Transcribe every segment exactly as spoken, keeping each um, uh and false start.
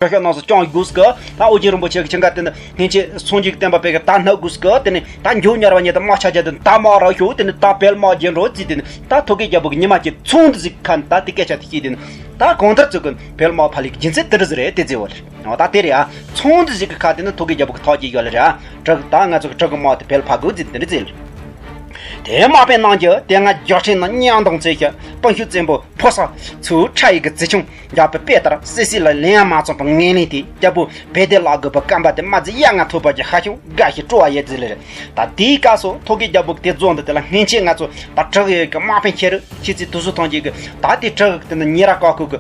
གྲོས་ཤོག་ནང་སུ་བཅང་དགོས་ཀི། ད་ཨོ་རྒྱན་རིན་པོ་ཆེ་གི་ཆིང་ག་དེ་ནི་སྔན་ཆད་སངས་རྒྱས་ཀྱི་བསྟན་པ་སྤེལ་གི་ད་ནག་དགོས་ཀི། དེ་ནི་ད་མགྱོགས་མྱུར་བ་ཉིད་དུ་དམག་ཆ་རྒྱ་དེ་ད་དམག་རག་ཤོག་དེ་ནི་ད་བལ་དམག་རྒྱལ་འགྲོ་རྩིས། དེ་ནི་ད་ཐོད་རྒལ་རྒྱལ་པོ་གི་ཉི་མ་གི་ཚོང་འདུ་ཟིག་ཁ་ནི་ད་དེ་སྐད་ཆ་དེ་བཤད། དེ་ནི་ད་གང་ལྟར་ཚོད་ཀི་བལ་དམག་ཕར་ལུགས་རྒྱུ་མཚན་དེ་འདྲ་ཟིག་རེད་དེ་ཟེར་བ་རེད། འོ་ད་དེ་རེད་ཨ། ཚོང་འདུ་ཟིག་གི་ཁ་དེ་ནི་ཐོད་རྒལ་རྒྱལ་པོ་གི་ཐག་བཅད་ཡོད་ལེ་རེད་ཨ། དྲག་ད་ང་ཚོ་གི་དྲག་གི་དམག་དེ་བལ་ཕར་དགོས་རྩིས་དེ་འདྲ་ཟེར་ལེ། དེ་དམག་དཔོན་རྣམས་ཀྱིས་དེ་སྔ་རྒྱལ་ཕྲན་ནང་གཉའ་གདོང་བཙལ་ཞིང་སྤུན་ཤུགས་བཙན་པོ་ཕོ་གསར་ཚོའི་ཁྲ་ཡི་གི་རྩིས་ཆུང་རྒྱག་པའི་དཔེ་ལྟར་སྲིད་སྲིད་ལ་ལན་ཡང་མ་བཙོངས་པར་ངན་ལན་དེ་རྒྱལ་པོ་བེ་དེ་ལ་དགོས་པའི་སྐམ་པ་དེ་མ་ཟིག་ཡ་ང་ཐོབ་པ་གྱི་ཧ་ཤུང་དགའ་ཞིང་སྤྲོ་བ་ཡོད་ཟེར་ལེ་རེད། ད་དེའི་སྐབས་སུ་ཐོད་རྒལ་རྒྱལ་པོ་གི་དེ་རྫོང་འདི་དེ་ལ་སྔན་ཆད་ང་ཚོ་ད་དྲག་ཡོད་ཀྱི་དམག་དཔོན་ཁྱེད་རུ་ཁྱེད་ཚོས་དུ་སུ་ཐང་གྱི་གི་ད་དེ་དྲག་གི་དེ་ནི་ཉེ་ར་ཀ་ཁུ་གི་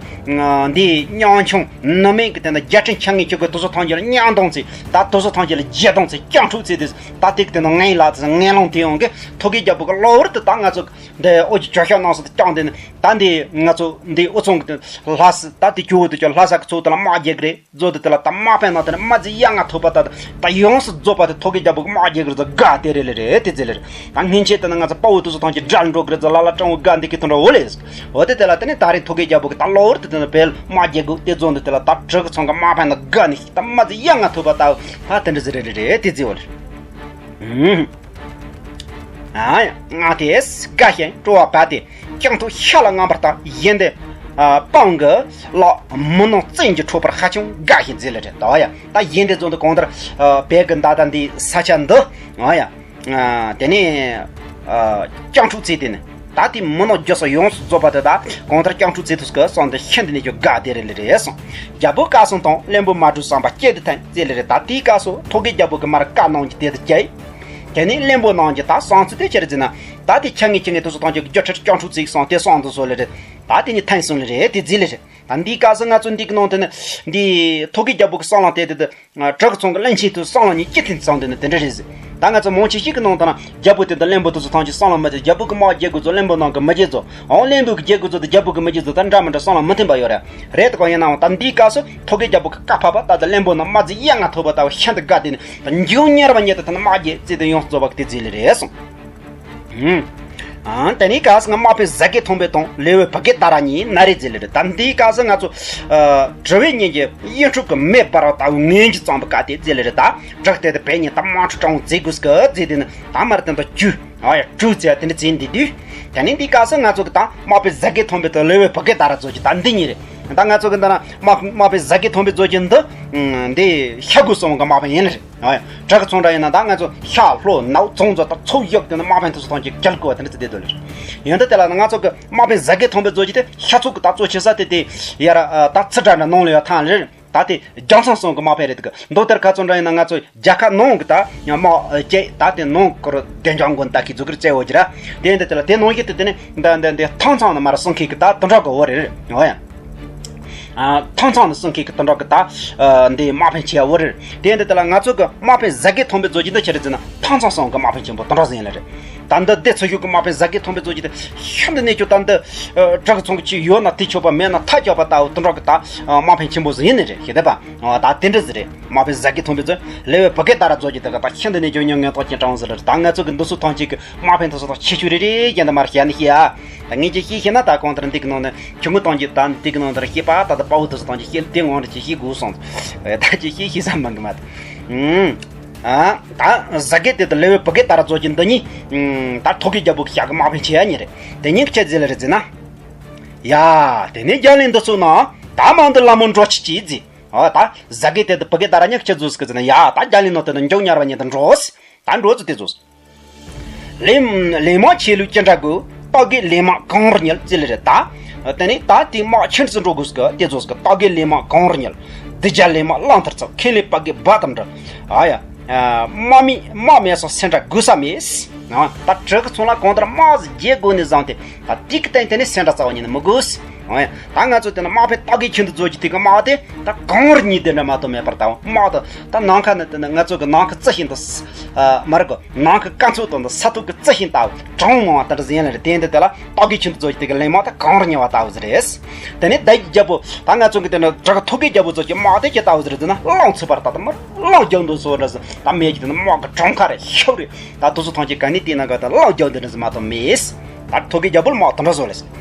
འདི་ཉང་ཆུང་ནུ་མེད་གི་དེ་ནི་རྒྱལ་ཕྲན་ཆ་ངེས་ཁྱོད་གི་དུ་སུ་ཐང་གྱི་ལ་ཉང་གདོང་ཚེ་ད་དུ་སུ་ཐང་གྱི་ལ་རྒྱལ་གདོང་ཚེ་སྤྱང་ཕྲུག་ཚེ་དེ་ད་དེ་གི་དེ་ནི་ངན་ལ་དེ་ངན་ལོང་དེ་ཡོང་གི་ཐོད་རྒལ་རྒྱལ་པོ་གི་གློ་བུར་དུ་ད་ང་ཚོ་འདི་ཨོ་ཀྱི་ཇོ་ཤ་ནང་སུ་དེ་བསྐྱངས་དེ་ནི་ད་འདི་ང་ཚོ་འདི་ཨུ་ཚང་གི་དེ་ལྷ་སི་ད་དེ་ཇོ་བོ་དེ་ཇོ་ལྷ་ས་གི་ཚོ་དེ་ལ་དམག་རྒྱག་གི་རེད། རྫོགས་དུས་དེ་ལ་ད་དམག་དཔོན་ནང་དེ་ནི་མ་ཟིག་ཡ་ང་ཐོབ་པ་ད་ད་ཡོངས་སུ་རྫོགས་པ་དེ་ཐོད་རྒལ་རྒྱལ་པོ་གི་དམག་རྒྱག་གི་རེད་ཟེར་དགའ་དེ་རེད་ལེ་རེད་དེ་ཟེར་ལེ་རེད། ད་སྔན་ཆད་དེ་ནི་ང་ཚོ་དཔའ་བོ་དེ་ཚོ་ཐང་ཆེ་དགྲ་ལ་འགྲོ་གི་རེད་ཟེར་ལ་ལ་སྤྲང་བོ་དགའ་འདི་གི་དོན་འདྲ་འོ་ལེ་ཟེར། འོ་དེ་དེ་ལ་དེ་ནི་ད་རེས་ཐོད་རྒལ་རྒྱལ་པོ་གི་ད་གློ་བུར་དུ་དེ་ནི་བལ་དམག་རྒྱག་གི་དེ་རྫོགས་དུས་དེ་ལ་ད་དྲག་གི་ཚང་གི་དམག་དཔོན་ནི་དགའ་ནི་ད་མ་ཟིག་ཡ་ང་ཐོབ་པ་ད་ད་དེ་འདྲ་ཟིག་རེད་ལེ་རེད་དེ་ཟེར་བ་ལེ། ཨ་ཡ་ང་དེ་དགའ་ཞིང་སྤྲོ་བ་བ་དེ། སྤྱང་ཐུག་ཤ་ལ་རྔམ་པར་ལྟ། གཞན་དེ་སྤང་གི་ལག་མི་ནང་བཙན་གྱིས་འཕྲོག་པར་ཧ་ཅང་དགའ་ཞིང་མཛེས་ལེ་རེད་ད་ཡ། ད་གཞན་དེ་ཚོ་འདི་གང་ལྟར་བལ་གི་མདའ་དང་འདི་ས་ཆ་འདི་ཨ་ཡ། དེ་ནས་སྤྱང་ཕྲུག་ཚེ་དེ་ནི་ད་དེ་མི་ནང་རྒྱུ་སོགས་ཡོངས་སུ་རྫོགས་པ་དེ་དག་གང་ལྟར་སྤྱང་ཕྲུག་ཚེ་ཐུག་གི་སོང་དེ་ཤིན་ཏུ་ནས་ཀྱང་དགའ་དེ་རེད་ལེ་རེད་སོང་། རྒྱལ་པོ་བཀའ་གསུང་དང་བློན་པོ་མ་གྲོས་བསམ་པ་སྐྱེ་དུ་ཐན་ཚེ་ལེ་རེད། ད་དེའི་སྐབས་སུ་ཐོད་རྒལ་རྒྱལ་པོ་གི་མར་བཀའ་གནང་གི་དེ་དུ་བྱས། དེ་ནས་བློན་པོ་རྣམས་ཀྱིས་ད་བསམ་ཚུལ་དེ་ཆི་རེད་ཟེར་ན། ད་དེ་ཆ་ངེས་ཆི་ངེས་དུ་སོ་ཐམས་ཅད་ཀྱི་རྒྱུ་ཁྲིར་སྤྱང་ཕྲུག་ཚིག་སོང་དེ་སོང་དུ་སོ་ལེ་རེད། ད་དེ་ནི་ཐན་སོང་ལེ་རེད་དེ་རྫི་ལེ་རེད། ད་འདིའི་སྐབས་སུ་ང་ཚོ་འདི་གི་ནང་དུ་ནི་འདི་ཐོད་རྒལ་རྒྱལ་པོ་གི་བསམ་བློ་དེ་དེ་དེ་དྲག་ཚང་གི་བློན་ཆེན་དུ་བསམ་བློ་གཉིས་ཅི་ཐེན་ཚང་དེ་ནི་དེ་འདྲ་རེད་ཟེར། ད་ང་ཚོ་མང་ཆེ་ཞིག་གི་ནང་དུ་ན་རྒྱལ་པོ་དེ་དང་བློན་པོ་དེ་ཚོ་ཐམས་ཅད་བསམ་བློ་མི་བྱེད། རྒྱལ་པོ་གི་དམག་རྒྱལ་དགོས་ཚོ་བློན་པོ་ནང་གི་མི་རྒྱལ་ཚོ་ཨང་བློན་པོ་གི་རྒྱལ་དགོས་ཚོ་དང་རྒྱལ་པོ་གི་མི་རྒྱལ་ཚོ་ད་འདྲ་མི་འདྲ་བསམ་བློ་མི་མཐུན་པ་ཡོད་རེད། རེད་དོ་གང་ཡིན་ནའང་ད་འདིའི་སྐབས་སུ་ཐོད་རྒལ་རྒྱལ་པོ་གི་བཀའ་ཕབ་པ་ད་ད་བློན་པོ་ནང་མ་ཟིག་ཡ་ང་ཐོབ་པ་ད་ཤིན་ཏུ་དགའ་དེ་ནི་ད་མཇུག་གཉེར་བ་ཉིད་དུ་ད་ནི་དམག་རྒྱལ་རྩིས་དང་ཡོངས་སུ་རྫོགས་པ་གི་དེ་རྫི་ལེ་རེད་སོང་། ཨང་། དེ་ནས་སྐབས་སུ་ང་དམག་དཔོན་ཟ་དགེ་ཐོན་པའི་དང་ལེ་ཝའི་བུ་དགེ་ད་ར་གཉིས་ན་རེ་རྫི་ལེ་རེད། ད་འདིའི་སྐབས་སུ་ང་ཚོ་དྲི་བའི་ཉིན་གྱི་གཡུ་འབྲུག་གི་མེ་འབར་བ་ལྟ་བུ་ངན་གྱིས་གཙང་པའི་བཀའ་དེ་རྫི་ལེ་རེད། ད་དྲག་དེ་དེ་བས་ཉིན་ད་དམག་འཁྲུག་གྲང་རྫི་དགོས་སྐད་རྫི་དེ་ནི་ད་མར་དེ་འདྲ་རྒྱུ་ཨ་ཡ་གྲུ་རྫི་དེ་འདྲ་རྫི་འདི་དུས། དེ་ནས་འདིའི་སྐབས་སུ་ང་ཚོ་གི་ད་དམག་དཔོན་ཟ་དགེ་ཐོན་པའི་དང་ལེ་ཝའི་བུ་དགེ་ད་ར་རྫོགས་ཀྱི་ད་འདི་གཉིས་རེད། ད་ང་ཚོ་གི་འདི་ན་དམག་དམག་དཔོན་ཟ་དགེ་ཐོན་པའི་རྫོགས་ཀྱི་འདི་འདི་ཤ་དགུ་སོང་གི་དམག་དཔོན་ཡིན་ལེ་རེད། ཨ་ཡ། དྲག་གི་ཚོང་འདྲ་ཡིན་ན་ད་ང་ཚོ་ཤ་ལྷོ་ནག་ཚོང་ཚོ་ད་ཚོ་ཡག་དེ་ནི་དམག་དཔོན་དེ་ཚོ་ཐམས་ཅད་རྒྱལ་དགོས་པ་དེ་འདྲ་ཚོ་བསྡད་འདུག་ལེ། ཡོན་ཏན་དེ་ལ་ང་ཚོ་གི་དམག་དཔོན་ཟ་དགེ་ཐོན་པའི་རྫོགས་ཀྱི་དེ་ཤ་ཚུགས་གི་ད་གཙོ་ཆེ་ས་དེ་དེ་ཡར་ད་ཚི་དྲ་འདྲ་ནང་ལ་ཡོད་ཐང་ལེ། ད་དེ་རྒྱང་ཚང་སོང་གི་དམག་དཔོན་རེད་འདུག་གི། མདོ་དེར་ཁ་ཚོང་འདྲ་ཡིན་ན་ང་ཚོ་རྒྱལ་ཁབ་ནང་གི་ད་དམག་ཅེ་ད་དེ་ནང་སྐོར་བདེ་འཇགས་མགོན་ད་ཁི་རྫུ་གིར་བཙལ་འོ་ཀྱི་ར། དེ་འདི་དེ་ལ་དེ་ནང་བཞིན་དུ་དེ་ནི་འདི་འདི་འདི་ཐང་ཚང་ནི་མར་སོང་ཁི་གི་ད་དུ་འདྲ་གི་འོ་རེད་འོ་ཡ། ཐང་ཚང་ནི་སོང་ཁི་གི་དུ་འདྲ་གི་ད་འདི་དམག་དཔོན་ཆེ་བ་རེད། དེ་འདི་དེ་ལ་ང་ཚོ་གི་དམག་དཔོན་ཟ་དགེ་ཐོན་པའི་རྫོགས་ཀྱི་འདི་ཆི་རེད་ཟེར་ན་ཐང་ཚང་སོང་གི་དམག་དཔོན་ཆེན་པོ་དུ་འདྲ་ཟིན་ཡ་ལ་རེད། ད་འདི་སྡེ་ཚོ་ཞུགས་ཀྱི་དམག་དཔོན་ཟ་དགེ་ཐོན་པའི་རྫོགས་ཀྱི་དེ་ཤིན་ཏུ་གནས་ཆུ་ད་འདི་དྲག་ཚོང་གི་ཆུ་ཡོད་ན་དེ་ཆོག་པ་མེད་ན་ཐག་ཆོད་པ་ལྟ་བུ་དུ་འདྲ་གི་ད་དམག་དཔོན་ཆེན་པོ་ཟིན་ཡིན་ནི་རེད་ཤེས་དེ་པ། ད་དེ་འདྲ་ཟིག་རེད། དམག་དཔོན་ཟ་དགེ་ཐོན་པའི་རྫོགས་ལེ་ཝའི་བུ་དགེ་ད་ར་རྫོགས་ཀྱི་དེ་ག་ད་ཤིན་ཏུ་གནས་ཆུ་ཉོ་ངན་ཐོག་ཅན་གྲང་ཟིག་རེད། ད་ང་ཚོ་གི་འདི་ཚོ་ཐམས་ཅད་གི་དམག་དཔོན་དེ་ཚོ་དང་ཆེ་ཆུ་རེ་རེ་ཡིན་ད་མར་བཤད་ནི་ཤེས་ཨ། ད་ངས་ཅི་ཤེས་ཤེས་ན་ད་གང་ལྟར་འདི་གི་ནང་ནས་ཆུང་ངུ་ཐམས་ཅད་ད་འདི་གི་ནང་ལྟར་ཤེས་པ་ད་ད་དཔའ་བོ་དེ་ཚོ་ཐམས་ཅད་ཤེས་དེ་ངོ་རེ་ཅི་ཤེས་དགོས་སོང་། ད་ཅི་ཤེས་ཤེས་ས་མང་གི་མ་ད། ཨ། ད་ཟ་དགེ་དེ་དང་ལེ་ཝའི་བུ་དགེ་ད་ར་རྫོགས་ཀྱི་འདི་གཉིས། ཨུམ། ད་ཐོད་རྒལ་རྒྱལ་པོ་གི་ཞག་གི་དམག་དཔོན་ཆེ་ཡ་གཉིས་རེད། དེ་གཉིས་ཀྱི་ཆེད་ཟེར་ལ་རེད་ཟེར་ན། ཡ། དེ་ནས་རྒྱ་གླིང་འདི་ཚོ་ན་ད་མང་དུ་ལ་མོ་འགྲོ་ཆི་ཅི་ཟེར། ཨ། ད་ཟ་དགེ་དེ་དང་བུ་དགེ་ད་ར་གཉིས་ཀྱི་ཆེད་ཟེར་གི་ཟེར་ན་ཡ། ད་རྒྱ་གླིང་ནང་དེ་ནས་མགྱོགས་མྱུར་བ་ཉིད་དུ་འགྲོ་ཟེར། ད་འགྲོ་ཟེར་དེ་ཟེར། ལན་ལན་མང་ཆེ་ལུགས་ཅི་འདྲ་དགོས། སྟག་གི་ལན་མང་གངས་རི་ཉིལ་ཟེར་ལེ་རེད་ད། དེ་ནས་ད་དེ་དམག་ཆེན་ཙི་འགྲོ་དགོས་ཀི་དེ་ཚོ་ཀི། སྟག་གི་ལན་མང་གངས་རི་ཉིལ། གདུལ་བྱ་ལན་མང་གླང་དར་ཚབ། ཁེ་ལས་དཔའ་གི་བ་དང་འདྲ། ཨ་ཡ། དམག་མི་དམག་མེད་སོང་སེ་འདྲ་དགོས་ས་མེད། ད་དྲག་གི་ཚོང་ལ་གང་ལྟར་དམག་ཟིག་རྒྱལ་དགོས་ནི་བཟང་སྟེ་ད་དེ་གི་སྟེང་དེ་ནས་སེ་འདྲ་རྩ་བ་ཉིད་ནས་མི་དགོས། ཨོ་ཡ། ད་ང་ཚོ་དེ་ན་དམག་དཔོན་སྟག་གི་ཁྱིམ་དུ་འཛུལ་གྱི་དེ་གི་དམག་དེ་ད་གངས་རི་ཉིལ་དེ་འདྲ་མ་གཏོགས་མེད་པར་ད་དམག་དེ་ད་ནམ་མཁའ་ནས་དེ་ན་ང་ཚོ་གི་ནམ་མཁའ་རྩི་ཤིང་དང་ས་ཨ་མ་རེད་གོ། ནམ་མཁའ་སྐར་ཚོགས་དང་ས་ཐོག་གི་རྩི་ཤིང་ལྟ་བུ་གྲངས་མང་བ་དེ་འདྲ་ཟིན་ལ་རེད། དེ་འདི་དེ་ལ་སྟག་གི་ཁྱིམ་དུ་འཛུལ་གྱི་དེ་གི་ལན་མང་ད་གངས་རི་ཉིལ་བ་ལྟ་བུ་ཟིག་རེད། དེ་ནས་ད་རྒྱལ་པོ་ད་ང་ཚོ་གི་དེ་ན་དྲག་ཐོད་རྒལ་རྒྱལ་པོ་ཚོ་གི་དམག་དེ་ཅི་ལྟ་བུ་ཟིག་རེད་ཟེར་ན་གླང་ཚུད་པར་ད་ད་མར་གླང་རྒྱག་འདུག་སོ་རེད་ཟེར། ད་མེད་ཀྱི་དེ་ན་དམག་གི་གྲངས་ཁ་རེ་ཤོར་རེད། ད་དེ་ཚོ་ཐམས་ཅད་ག་ནས་བལྟས་ན་ག་ད་གླང་རྒྱག་འདི་འདྲ་ཟིག་མ་གཏོགས་མེད། ད་ཐོད་རྒལ་རྒྱལ་པོ་ལ་དམག་དེ་འདྲ་བཟོ་ལེ།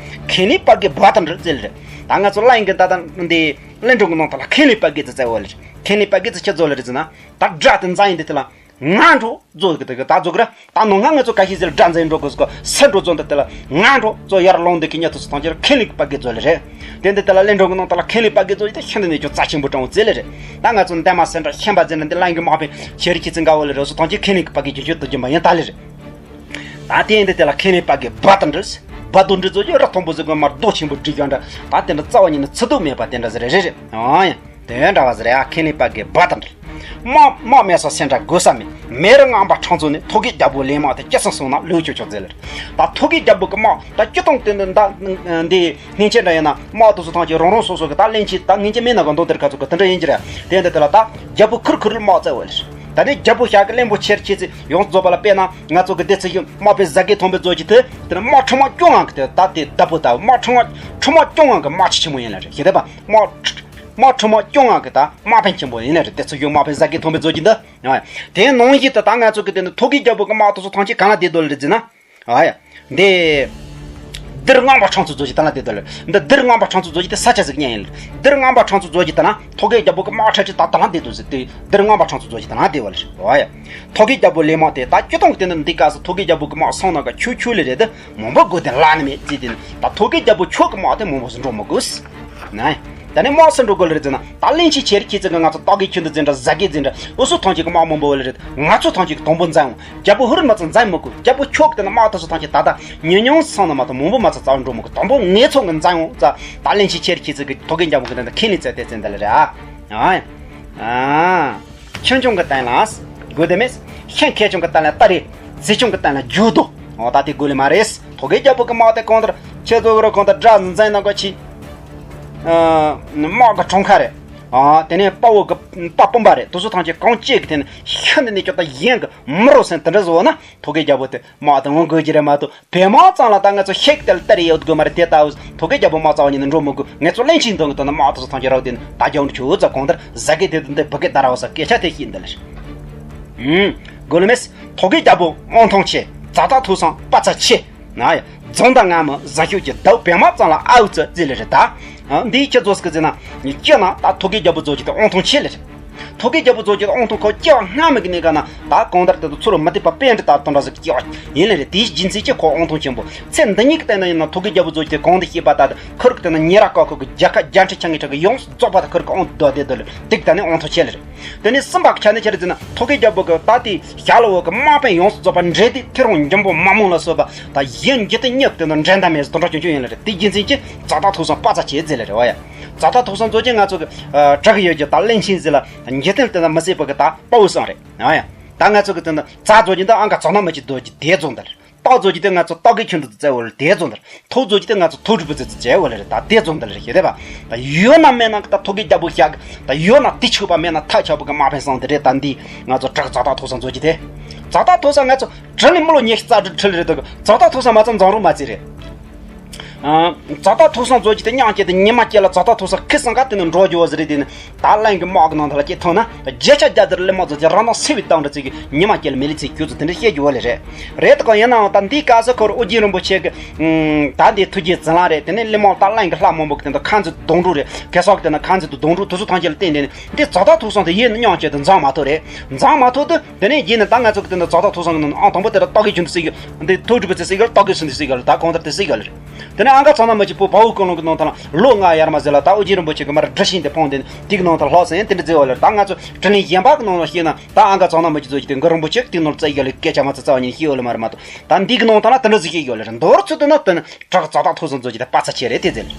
ཁེ་ལས་པ་གི་བ་དང་འདྲ་ཟེར་ལེ། ད་ང་ཚོ་གླིང་གི་ད་ད་འདི་གླིང་སྒྲུང་གི་ནང་དུ་ལ་ཁེ་ལས་པ་གི་ཙི་ཙེ་བོ་ལེ། ཁེ་ལས་པ་གི་ཙི་ཁྱེད་ཚོ་ལེ་རེད་ཟེར་ན། ད་དགྲ་དེ་འཛིན་ཡིན་དེ་དེ་ལ་ང་འགྲོ་བཟོ་གི་དེ་གི་ད་བཟོ་གི་ར། ད་ནང་ང་ང་ཚོ་ག་ཤེད་ཟེར་དགྲ་འཛིན་འགྲོ་གི་ཟེར་གོ་སེ་འགྲོ་བཟོ་འདི་དེ་ལ་ང་འགྲོ་བཟོ་ཡར་ལོང་འདི་གི་ཉེ་དུ་སུ་ཐང་ཅེར་ཁེ་ལས་པ་གི་བཟོ་ལེ་རེད། དེ་འདི་དེ་ལ་གླིང་སྒྲུང་གི་ནང་དུ་ལ་ཁེ་ལས་པ་གི་བཟོ་ཡི་དེ་ཤིན་ཏུ་ནས་ཀྱང་རྩ་ཆེན་པོ་དྲང་བོ་ཙེ་ལེ་རེད། ད་ང་ཚོ་འདན་མ་སེ་འདྲ་ཤན་པ་ཟེར་ན་འདི་གླིང་གི་དམག་དཔོན་ཤེར་ཁྱི་ཚིག་འགའ་བོ་ལེ་རེད་སུ་ཐང་ཅེར་ཁེ་ལས་པ་གི་རྒྱུ་རྒྱུ་དུ་རྒྱུ་མ་ཡིན་ད་ལེ་རེད། ད་དེ་འདི་དེ་ལ་ཁེ་ལས་པ་གི་བ་དང་འདྲ། བ་དང་འདྲ་ཚོ་ཀྱི་ར་མཐོན་པོ་ཟིག་གི་མར་རྡོ་ཆེན་པོ་བསྒྲིགས་ཀྱང་འདྲ། ད་དེ་འདྲ་རྩ་བ་ཉིད་ནས་ཚུལ་དུ་མེད་པ་དེ་འདྲ་ཟེར་རེ་རེ་རེད། ཨང་ཡ། དེ་འདྲ་བ་ཟེར་ཡ་ཁེ་ལས་པ་གི་བ་དང་འདྲ། དམག་དམག་མེད་ས་སེ་འདྲ་དགོས་ས་མེད། མེ་རི་ངང་པ་ཁྲང་ཚོ་ནས་ཐོད་རྒལ་རྒྱལ་པོ་ལས་དམག་དེ་ཅི་སང་སོང་ན་ལོས་ཆོག་ཆོག་ཟེར་ལེ། ད་ཐོད་རྒལ་རྒྱལ་པོ་གི་དམག་ད་ཅི་གཏོང་དེ་འདི་འདི་སྔན་ཆད་འདྲ་ཡིན་ན་དམག་དེ་ཚོ་ཐང་ཆེ་རང་རང་སོ་སོ་གི་ད་གླིང་ཆེན་ད་སྔན་ཆད་མེད་ན་གང་དོན་དེར་ཁ་ཚོ་གི་དེ་འདྲ་ཡིན་གྱི་རེད། དེ་འདི་དེ་ལ་ད་རྒྱལ་པོ་ཁུར་ཁུར་ལ་དམག་བཙལ་བ་ལེ། ད་ནི་རྒྱལ་པོ་ཤག་གི་གླིང་པོ་ཆེར་ཁྱེད་ཚོས་ཡོངས་རྫོགས་པ་ལ་དཔེར་ན་ང་ཚོ་གི་སྡེ་ཚན་གཞུང་དམག་དཔོན་ཟ་གེ་ཐོན་པའི་རྫོགས་ཀྱི་དེ་དེ་ནི་དམག་ཁྲི་མ་སྐྱོང་ངང་གི་དེ་ད་དེ་བདག་པོ་ད་དམག་ཁྲི་མ་ཁྲི་མ་སྐྱོང་ངང་གི་དམག་ཆེ་ཆེན་མོ་ཡིན་ལ་རེད་ཤེས་དེ་པ་དམག་དམག་ཁྲི་མ་སྐྱོང་ངང་གི་ད་དམག་དཔོན་ཆེན་པོ་ཡིན་ལ་རེད། སྡེ་ཚན་གཞུང་དམག་དཔོན་ཟ་གེ་ཐོན་པའི་རྫོགས་ཀྱི་འདི་ཡང་དེ་ནང་བཞིན་དུ་ད་ང་ཚོ་གི་དེ་ནི་ཐོད་རྒལ་རྒྱལ་པོ་གི་དམག་དེ་ཚོ་ཐང་ཆེ་གང་ལ་བསྡད་འདུག་ལ་རེད་ཟེར་ན། ཨ་ཡ། འདི། དིར་ངང་པ་ཁྲང་ཚོ་རྫོགས་ཀྱི་ད་ལ་དེ་དོ་ལ། འདི་དིར་ངང་པ་ཁྲང་ཚོ་རྫོགས་ཀྱི་དེ་ས་ཆ་ཟིག་ཉན་ཡིན་ལ། དིར་ངང་པ་ཁྲང་ཚོ་རྫོགས་ཀྱི་ད་ན་ཐོད་རྒལ་རྒྱལ་པོ་གི་དམག་ཁྲ་ཁྲི་ད་ད་ལ་དེ་དོ་ཟིག་དེ་དིར་ངང་པ་ཁྲང་ཚོ་རྫོགས་ཀྱི་ད་ན་དེ་བ་ལ་ཞིག་ཨ་ཡ། ཐོད་རྒལ་རྒྱལ་པོ་ལས་མང་དེ་ད་སྐྱོ་གཏོང་གི་དེ་ནི་འདི་ག་སི་ཐོད་རྒལ་རྒྱལ་པོ་གི་དམག་སོང་ན་ག་ཆུ་ཆུ་ལེ་རེད་དེ་མང་པོ་དགོས་དེ་ལ་ནི་མེད་ཅི་དེ་ནི་ད་ཐོད་རྒལ་རྒྱལ་པོ་ཆོག་གི་དམག་དེ་མང་པོ་སུ་འགྲོ་མི་དགོས། ནའི། ད་ནི་དམག་སུ་འགྲོ་དགོས་ལེ་རེད་ཟེར་ན་ད་གླིང་ཆེན་ཆེར་ཁྱེད་ཚོ་གི་ང་ཚོ་སྟག་གི་ཁྱོད་འདི་འཛིན་འདྲ་ཟ་གི་འཛིན་འདྲ་འུ་སུ་ཐང་ཆེ་གི་དམག་མང་པོ་ལེ་རེད། ང་ཚོ་ཐང་ཆེ་གི་དང་པོ་འཛིན་འོང་། རྒྱལ་པོ་ཧུར་མ་ཚོ་འཛིན་མི་དགོས། རྒྱལ་པོ་ཆོག་དེ་ན་དམག་དེ་ཚོ་ཐམས་ཅད་ད་ལྟ་ཉུང་ཉུང་སོང་ན་མ་གཏོགས་མང་པོ་མ་ཚོ་རྩ་བ་འགྲོ་མི་དགོས། དང་པོ་ངེད་ཚོ་གི་འཛིན་འོང་ཙ། ད་གླིང་ཆེན་ཆེར་ཁྱེད་ཚོ་གི་ཐོད་རྒལ་རྒྱལ་པོ་གི་འདི་འདི་ཁས་ལེན་བཙལ་ཏེ་བཙལ་འདི་ལ་རེད་ཨ། ཨ། ཨ། ཆུང་ཆུང་གི་སྟེང་ལ་དགོས་དེ་མེད། ཤིང་ཁེ་ཆུང་གི་སྟེང་ལ་སྟ་རེ། རྫི་ཆུང་གི་སྟེང་ལ་རྒྱུ་དོ། འོ་ད་དེ་དགོས་ལེ་མ་རེད། ཐོད་རྒལ་རྒྱལ་པོ་གི་དམག་དེ་གང་ལྟར་ཁྱེད་ཚོ་གི་རོ་གང་ལྟར་དགྲ་འཛིན་ན་གོ་ཆི། ཨ། དམག་གི་གྲོང་ཁ་རེད། ཨ། དེ་ནས་དཔའ་བོ་གི་དཔའ་སྤུན་པ་རེད། དེ་ཚོ་ཐམས་ཅད་གང་བྱེད་གི་དེ་ནི་ཤིན་ཏུ་ནས་ཀྱང་ད་གཞན་གི་མི་རོ་སེམས་དེ་འདྲ་བཟོ་ན་ཐོད་རྒལ་རྒྱལ་པོ་དེ་དམག་དེ་འོང་དགོས་ཀྱི་རེད་མ་གཏོགས་བོད་དམག་ཙམ་ལ་ད་ང་ཚོ་ཤེག་དེ་ལ་སྟ་རེ་ཡོད་དགོས་མ་རེད། དེ་ལྟ་བུ་ཐོད་རྒལ་རྒྱལ་པོ་དམག་རྩ་བ་ཉིད་ནས་འགྲོ་མི་དགོས། ངེད་ཚོ་གླིང་ཆེན་དོན་གི་དོན་ན་དམག་དེ་ཚོ་ཐམས་ཅད་རག་དེ་ནི་ད་རྒྱ་འུ་ཆུ་ཙ་གང་ལྟར་ཟ་གི་དེ་དུ་འདི་བུ་གི་ད་ར་བ་ས་སྐད་ཆ་དེ་ཤེས་འདི་ལ་ཞིག་ཨུམ། དགོས་ལེ་མེད། ཐོད་རྒལ་རྒྱལ་པོ་དབང་ཐང་ཆེ། ཛ་དྲག་ཐོས་བསམ་དཔའ་རྩལ་ཆེ། ན་ཡ། རྫོང་དང་ང་མི་བཟང་ཤོས་ཀྱི་ཟླ་བོ་བེ་མ་ཙམ་ལ་ཨ་འུ་ཙི་ཙི་ལེ་རེད་ད། ཨ། འདིའི་ཁྱེད་ཚོ་སྐུ་ཙི་ན། སྐྱེ་ན་ད་ཐོད་རྒལ་རྒྱལ་པོ་རྫོགས་ཀྱི་དེ་དབང་ཐང་ཆེ་ལེ་རེད། ཐོད་རྒལ་རྒྱལ་པོ་རྫོགས་ཀྱི་དེ་དབང་ཐང་ཁོ་སྐྱེ་བ་སྔ་མོ་གི་གནས་སྐབས་ན་ད་གང་ལྟར་དེ་ཚོ་ཚུར་མི་ཐེག་པ་པཎྜི་ཏ་དང་འདྲ་ཟིག་སྐྱེ་བ་ཡིན་ལེ་རེད། དེའི་རྒྱུ་མཚན་གྱིས་ཁོ་དབང་ཐང་ཆེན་པོ། ཚེ་འདི་ཉིད་ཀྱི་སྟེང་ན་ཡིན་ན་ཐོད་རྒལ་རྒྱལ་པོ་རྫོགས་ཀྱི་དེ་གང་དུ་སྐྱེས་པ་ད་དེ་ཁོ་རིག་སྟེང་ན་ཉེ་ར་ཀ་ཁོ་གི་རྒྱལ་ཁབ་རྒྱལ་ཕྲན་ཆ་ངེ་ཁྲ་གི་ཡོངས་སུ་རྫོགས་པ་དེ་ཁོ་རིག་གི་དབང་དུ་བསྡུ་བསྡད་དོ་ལེ་དེ་གི་ད་ནི་དབང་ཐང་ཆེ་ལེ་རེད། དེ་ནས་གསུམ་པ་གི་ཆ་ནས་ཁྱེད་རེ་ཟེར་ན་ཐོད་རྒལ་རྒྱལ་པོ་གི་ད་དེ་ཞྭ་ལ་འོག་གི་དམག་དཔོན་ཡོངས་སུ་རྫོགས་པ་འདྲེ་དེ་ཐེ་རོང་འཇམ་པོ་མ་མོ་ལ་སོགས་པ་ད་གཞན་འཇིག་རྟེན་གཉིས་ཀྱི་དོན་དུ་འགྲན་ཟླ་མེད་ཟེར་དོན་དག་ཆུང་ཆུང་ཡིན་ལ་རེད། དེ་རྒྱུ་མཚན་གྱིས་ཛ་དྲག་ཐོས་བསམ་དཔའ་རྩལ་ཆེ་ཟེར་ལ་རེད་བ་ཡ། ཛ་དྲག་ཐོས་བསམ་རྫོགས་ཀྱི་ང་ཚོ་གི་གྲགས་ཀྱི་ཡོད་ཀྱི་ད་གླིང་ཆེན་ཟེར་ལ་འཇིག་རྟེན་དེ་ན་མི་སྲིད་པ་གི་ད་དཔའ་བོ་བསམ་རེད་ཨ་ཡ། ད་ང་ཚོ་གི་དོན་དུ་ཛ་རྫོགས་ཀྱི་འདི་ཨང་ཀ་ཙོག་ན་མ་ཅི་རྫོགས་ཀྱི་དེ་རྫོགས་འདི་རེད། སྟག་རྫོགས་ཀྱི་དེ་ང་ཚོ་སྟག་གི་ཁྱོན་དུ་བཙལ་བ་ལ་དེ་རྫོགས་འདི་རེད། ཐོ་རྫོགས་ཀྱི་དེ་ང་ཚོ་ཐོ་གྲུ་པུ་ཙི་ཙི་བཙལ་བ་ལ་རེད། ད་དེ་རྫོགས་འདི་ལ་རེད་ཤེས་རེད་པ། ད་ཡོད་ན་མེད་ན་གི་ད་ཐོད་རྒལ་རྒྱལ་པོ་ཤག་གི་ད་ཡོད་ན་དེ་ཆོག་པ་མེད་ན་ཐག་ཆོད་པ་གི་དམག་དཔོན་བསམ་དེ་རེད། ད་འདི་ང་ཚོ་དྲག་ཛ་དྲག་ཐོས་བསམ་རྫོགས་ཀྱི་དེ་ཛ་དྲག་ཐོས་བསམ་ང་ཚོ་དྲིན་ལས་མི་ལོ་ཉི་ཤུ་རྩ་དྲུག་ཁྲི་ལ་རེད་འདུག་ཛ་དྲག་ཐོས་བསམ་མ་ཚང་འཛམ་རུང་མ་བརྩི་རེད། ཛ་དྲག་ཐོས་བསམ་རྫོགས་ཀྱི་དེ་མཉམ་སྐྱེད་དེ་ཉི་མ་སྐྱེད་ལ་ཛ་དྲག་ཐོས་བསམ་ཁི་སང་ག་དེ་ནས་འགྲོ་རྒྱུ་བ་ཟེར་རེད། དེ་ནི་ད་གླིང་གི་དམག་གི་ནང་དུ་ལ་སྐྱེད་ཐོན་ན་བརྒྱ་ཆ་བརྒྱ་དེར་ལི་མ་རྫོགས་ཀྱི་རང་དང་སེ་བའི་སྟངས་འདྲ་ཚིག་གི་ཉི་མ་སྐྱེད་ལ་མི་ལི་ཚིག་ཁྱོད་ཚོ་དེ་འདྲ་བཤད་རྒྱུ་བ་ལེ་རེད། རེད་དོ་ག་ཡིན་ནའང་ད་འདི་ག་ས་ཁོར་ཨོ་རྒྱན་རིན་པོ་ཆེ་གི་ད་འདི་ཐུགས་རྗེ་བྱིན་རླབས་རེད། དེ་ནས་ལི་མ་ད་གླིང་གི་ལྷ་མང་པོ་གི་དེ་འདྲ་ཁ་འཛིན་དུ་གདོང་དྲུག་རེད། གེ་སར་གི་དེ་ནི་ཁ་འཛིན་དུ་གདོང་དྲུག་དེ་ཚོ་ཐམས་ཅད་ལ་བརྟེན་ཏེ་ནི་འདི་ཛ་དྲག་ཐོས་བསམ་དེ་ཡེ་ནི་མཉམ་སྐྱེད་དུ་འཛིན་མ་ཐུབ་རེད། འཛིན་མ་ཐུབ་དུས། དེ་ནས་རྗེས་ནས་ད་ང་ཚོ་གི་དེ་འདྲ་ཛ་དྲག་ཐོས་བསམ་གི་ནང་ཨང་དང་པོ་དེ་ལ་སྟག་གི་ཁྱོད་འདི་སྲིད་གི་འདི་ཐོ་གྲུ་པུ་ཙི་སྲིད་གི་ལ་སྟག་གི་སྲིད་འདི་སྲིད་གི་ལ་ད་གང་ལྟར་དེ་སྲིད་གི་ལ་རེད། དེ་ནས་ཨང་ཀ་ཙོག་ན་མ་ཅི་པོ་བའུ་ཀུན་སློང་གི་ནང་ཐང་ལ་ལོ་ལྔ་ཡར་མ་ཟེར་ལ་ད་ཨོ་རྒྱན་རིན་པོ་ཆེ་གི་མར་སྒྲུབ་ཤིང་དེ་འཕངས་ཏེ་དེ་གི་ནང་ཐང་ལྷག་ཟིན་དེ་འདྲ་མཛད་བ་ལ་ད་ང་ཚོ་དྲིན་ལན་གཞན་པ་གི་ནང་ལ་བཤད་ན་ད་ཨང་ཀ་ཙོག་ན་མ་ཅི་ཚོ་ཅི་དེ་གི་རིན་པོ་ཆེ་གི་དེ་ནང་ལ་བཙལ་གི་ལ་སྐད་ཆ་མ་ཚ་རྩ་བ་ཉིད་ཤེས་ཡོད་ལ་མ་རེད་མ་གཏོགས་ད་འདི་གི་ནང་ཐང་ལ་དེ་འདྲ་ཟིག་ཤེས་ཡོད་ལ་རེད། མདོར་ཚུད་དུ་ན་དེ་ནི་དྲག་ཛ་དྲག་ཐོས་བསམ་རྫོགས་ཀྱི་དེ་དཔའ་རྩལ་ཆེ་རེད་དེ་ཟེར་ལ།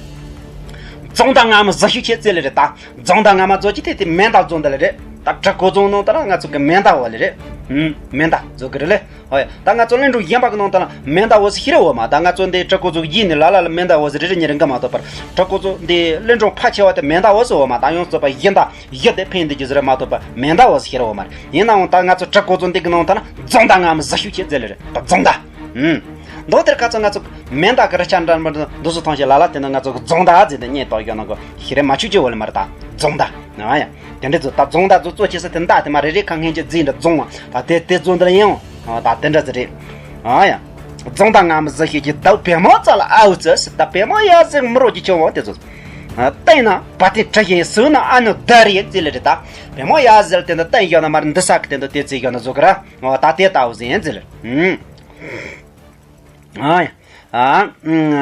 རྫོང་དང་ང་མི་ཟ་ཤུགས་ཆེ་ཙེ་ལེ་རེད་ད། རྫོང་དང་ང་མ་རྫོགས་ཀྱི་དེ་དེ་མེ་མདའ་རྫོང་དེ་ལ་རེད། ད་བྲག་ཀོ་རྫོང་ནང་ད་ལ་ང་ཚོ་གི་མེ་མདའ་བ་ལེ་རེད། ཨུམ། མེ་མདའ་རྫོགས་གི་རེད་ལེ། ཨོ་ཡ། ད་ང་ཚོ་གླིང་སྒྲུང་གཞན་པ་གི་ནང་ད་ལ་མེ་མདའ་བ་ཟེར་ཤེས་རེ་འོ་མ། ད་ང་ཚོ་འདི་བྲག་ཀོ་རྫོང་ཡིན་ནི་ལ་ལ་ལ་མེ་མདའ་བ་ཟེར་རེ་རེ་ཉེ་རེ་འགའ་མ་གཏོགས་པར་བྲག་ཀོ་རྫོང་འདི་གླིང་སྒྲུང་ཕལ་ཆེ་བ་དེ་མེ་མདའ་བ་ཟེར་འོ་མ། ད་ཡོངས་སུ་པ་ཡིན་ད་ཡི་དེ་ཕན་འདི་རྒྱུ་ཟེར་མ་གཏོགས་པ་མེ་མདའ་བ་ཟེར་ཤེས་རེ་འོ་མ་རེད། ཡིན་ནའང་ད་ང་ཚོ་བྲག་ཀོ་རྫོང་འདི་གི་ནང་ད་ལ་རྫོང་དང་ང་མི་ཟ་ཤུགས་ཆེ་ཙེ་ལེ་རེད། ད་རྫོང་ད། ཨུམ། མདོ་དེར་ཁ་ཚ་ང་ཚོ་མེ་མདའ་གི་རི་ཆ་འདྲ་མི་འདྲ་འདུག་སུ་ཐང་ཞིག་ལ་ལ་དེ་ན་ང་ཚོ་གི་རྫོང་མདའ་ཟེར་ཏེ་རྙེད་ཏོག་ཡོད་ན་གོ་ཤི་རེ་མ་ཆུ་ཆུ་བོ་ལ་མ་རེད་ད་རྫོང་མདའ། ཨ་ཡ། དེ་འདྲ་ཚོ་ད་རྫོང་མདའ་ཚོ་གཙོ་ཆེ་ས་དེ་མདའ་དེ་མ་རེད་རེད་ཁ་ངན་ཅི་རྫིག་འདྲ་རྫོང་བ་ད་དེ་དེ་རྫོང་འདི་ལ་ཡིན་འོང་ད་དེ་འདྲ་ཟེར་རེད། ཨ་ཡ། རྫོང་དང་རྔ་མ་གཟི་ཤེལ་གྱི་ཟླ་བོ་བལ་མོ་རྩ་ལ་ཨའུ་ཙི་ཟེར། ད་བལ་མོ་ཡ་ཟེར་མི་རོ་གྱི་ཆུང་བ་དེ་ཚོ། ཨ། སྟེང་ན་བ་དན་གྲི་བཞིན་ཟུར་ན་ཨ་ནུ་ཟླ་རེ་ཟེར་ལེ་རེད། ད་བལ་མོ་ཡ་ཟེར་དེ་འདི་སྟེང་ཡོད་ན་མར་འདི་ས་གི་དེ་འདི་དེ་ཚེ་ཡོད་ན་བཟོ་གི་ར། འོ་ད་དེ་ལྟ་བུ་ཟེར་ཟེར། ཨུམ། ཨ་ཡ། ཨ། ཨུམ།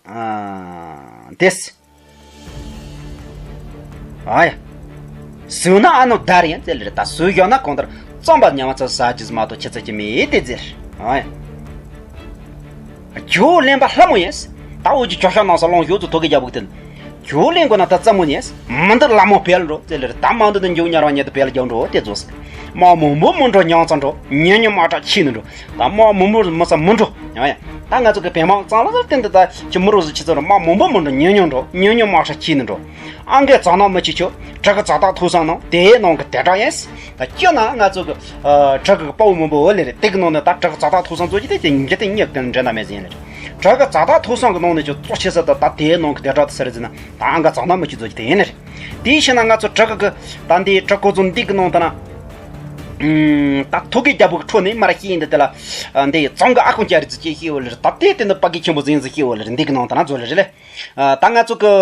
ཨ། དེས། ཨ་ཡ། ཟོས་ན་ཨ་ནུ་དར་ཡིན་ཟེར་ལེ་རེད། ད་ཟོས་ཡོད་ན་གང་ལྟར་རྩམ་པ་ཉམས་ཚོད་ཟ་རྒྱུ་མ་གཏོགས་ཁྱད་མཚར་གྱི་མེད་དེ་ཟེར། ཨ་ཡ། ཇོ་བོ་གླེན་པ་ལྷ་མོ་ཡིན། ད་འུ་ཅི་ཇོ་ཤ་ནང་ས་ལོང་ཡོད་ཚོ་ཐོ་གི་རྒྱལ་པོ་དེ། ཇོ་བོ་གླེན་དགོས་ན་ད་རྩམ་མོ་ཉེས། མི་འདི་ལ་མོ་བལ་འགྲོ་ཟེར་ལེ་རེད། ད་མ་འདི་འདི་མཇུག་ཉར་བ་ཉེ་དུ་བལ་རྒྱག་འགྲོ་དེ་ཟོ་ཟེར། མ་མང་པོ་མི་འགྲོ་ཉང་ཙང་འགྲོ། ཉེ་ཉེ་མ་དྲག་ཆི་ནི་འགྲོ། ད་མ་མང་པོ་མི་ས་མི་འགྲོ། ཡང་ཡང་། ད་ང་ཚོ་གི་བལ་མང་གཙང་ལ་ཟེར་དེ་འདི་ད་ཁྱི་མི་རོ་ཟེར་ཁྱི་ཚོ་ར་མ་མང་པོ་མི་འགྲོ། ཉུང་ཉུང་འགྲོ། ཉུང་ཉུང་མ་ཧྲ་ཁྱི་ནི་འགྲོ། ཨང་ཀའི་ཙང་ན་མི་ཁྱི་ཆོ་དྲག་གི་ཙག་ཐག་ཐུག་སང་ནང་དེའི་ནང་གི་དེ་དྲག་ཡིན། ད་ཁྱི་ན་ང་ཚོ་གི་དྲག་གི་དཔའ་བོ་མང་པོ་འོ་ལེ་རེད། དེ་གི་ནང་ནས་ད་དྲག་གི་ཙག་ཐག་ཐུག་སང་ཚོ་ཅི་དེ་ཁྱི་ཉི་དེ་ཉག་དེ་འདྲ་ན་མེད་ཟིན་ལེ་རེད། དྲག་གི་ཙག་ཐག་ཐུག་སང་གི་ནང་ནས་ཁྱི་གཙོ་ཆེ་ས་ད་ད་དེའི་ནང་གི་དེ་དྲག་དེ་ས་རེད་ཟེར་ན་ད་ཨང་ཀའི་ཙང་ན་མི་ཁྱི་ཚོ་ཅི་དེ་ཡིན་ལེ་རེད། དེའི་ཕྱིར་ན་ང་ཚོ་དྲག་གི་ད་འདི་དྲག་ཁོ་ཚོ་འདི་གི་ནང་ད་ན། ད་ཐོ་གི་རྒྱལ་པོ་གི་ཁྲོད་ནས་མར་ཤེས་ཡིན་འདི་དེ་ལ། འདི་ཙོང་གི་ཨ་ཁུ་ཅ་རི་ཙི་ཅེས་ཤེས་འོ་ལེ་རེད། ད་དེ་དེ་འདི་པ་ཀི་ཆེན་པོ་ཟིན་ཟི་ཤེས་འོ་ལེ་རེད། འདི་གི་ནང་ད་ན་ཚོ་ལེ་རེད་ལེ། ད་ང་ཚོ་གི་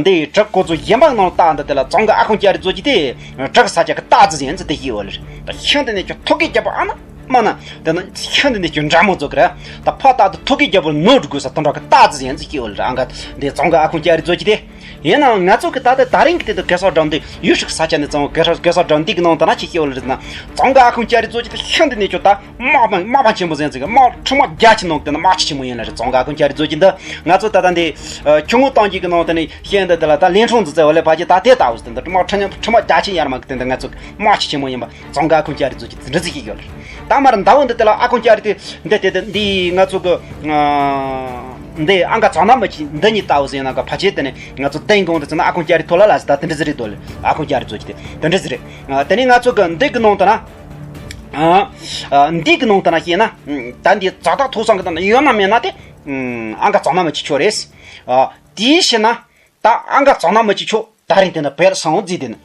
འདི་དྲག་ཁོ་ཚོ་གཞན་པ་ནང་ལྟ་འདི་དེ་ལ་ཙོང་གི་ཨ་ཁུ་ཅ་རི་ཙོ་ཅི་དེ་དྲག་ས་ཆ་གི་རྟགས་ཙི་ཟིན་ཟི་དེ་ཤེས་འོ་ལེ་རེད། ད་ཤིང་དེ་ནས་ཁྱོད་ཐོ་གི་རྒྱལ་པོ་ཨ་ན། མ་ན། དེ་ནི་ཤིན་ཏུ་ནས་ཀྱང་འདྲ་མོ་ཚོ་གི་ར། ད་ཕ་ཏག་ཏུ་ཐུག་གི་རྒྱལ་པོ་ནོར་དགོས་ས་དོན་དག་གི་རྟགས་ཙི་ཡན་ཙི་སྐྱེ་བ་ལ་ར་ཨང་ག་འདི་ཙོང་གི་ཨ་ཁུ་ཅ་རི་ཙོ་ཅི་དེ། ཡིན་ནའང་ང་ཚོ་གི་ད་ལྟ་ད་རིང་གི་དེ་དུ་གེ་སར་སྒྲུང་འདི་ཡུལ་ཤུག་ས་ཆ་ནས་ཙང་གེ་སར་གེ་སར་སྒྲུང་འདི་གི་ནང་དུ་ན་ཅི་སྐྱེ་བ་ལ་རེད་ན། ཙོང་གི་ཨ་ཁུ་ཅ་རི་ཙོ་ཅི་དེ་ཤིན་ཏུ་ནས་ཀྱང་ད་དམག་དཔོན་དམག་དཔོན་ཆེན་པོ་ཟེར་ཙི་གི་དམག་ཁྲི་མ་རྒྱ་ཆེ་ནང་དེ་ན་དམག་སྤྱི་ཆེན་མོ་ཡིན་ལ་རེད། ཙོང་གི་ཨ་ཁུ་ཅ་རི་ཙོ་ཅི་འདི་ང་ཚོ་ད་ལྟ་འདི་ཆུ་ངོ་ཏང་གི་གི་ནང་དེ་ནས་ཤེས་འདི་དེ་ལ་ད་ལན་ཁྲོང་འཛི་ཙེ་བ་ལས་ཕ་ཅི་ད་དེ་ལྟ་བུ་ཟེར་འདི་དམག་ཁྲི་ཁྲི་མ་རྒྱ་ཆེ་ཡར་མ་གི་དེ་འདི་ང་ཚོ་དམག་སྤྱི་ཆེན་མོ་ཡིན་པ། ཙོང་གི་ཨ་ཁུ་ཅ་རི་ཙོ་ཅི་འདི་འདྲ་ཟིག་ཤེས་ཡོད་ལ། ད་མར་ཟླ་བོ་འདི་དེ་ལ་ཨ་ཁུ་ཅ་རི་དེ་འདི་དེ་དེ་འདི་ང་ཚོ་གི་འདི་ཨང་ག་ཙང་ན་མ་ཅི་འདི་གཉིས་ལྟ་བུ་ཟེར་ན་ག་ཕ་ཆེ་དེ་ནས་ང་ཚོ་དེང་དགོང་དུ་ཚེ་ན་ཨ་ཁུ་ཅ་རི་ཐོ་ལ་ལ་ཟེར་ད་དེ་འདྲ་ཟིག་རེད་དོ་ལ། ཨ་ཁུ་ཅ་རི་ཙོ་ཅི་དེ་དེ་འདྲ་ཟིག་རེད། དེ་ནས་ང་ཚོ་གི་འདི་གི་ནང་དུ་ན་འདི་གི་ནང་དུ་ན་ཤེས་ན་ད་འདི་ཙག་ཐག་ཐུག་སང་གི་ད་ན་ཡོད་ན་མེད་ན་དེ་ཨང་ག་ཙང་ན་མ་ཅི་ཆོ་རེད། དེའི་ཕྱིར་ན། ད་ཨང་ག་ཙང་ན་མ་ཅི་ཆོ་ད་རིང་དེ་ན་བལ་སང་རྫི་དེ་ན།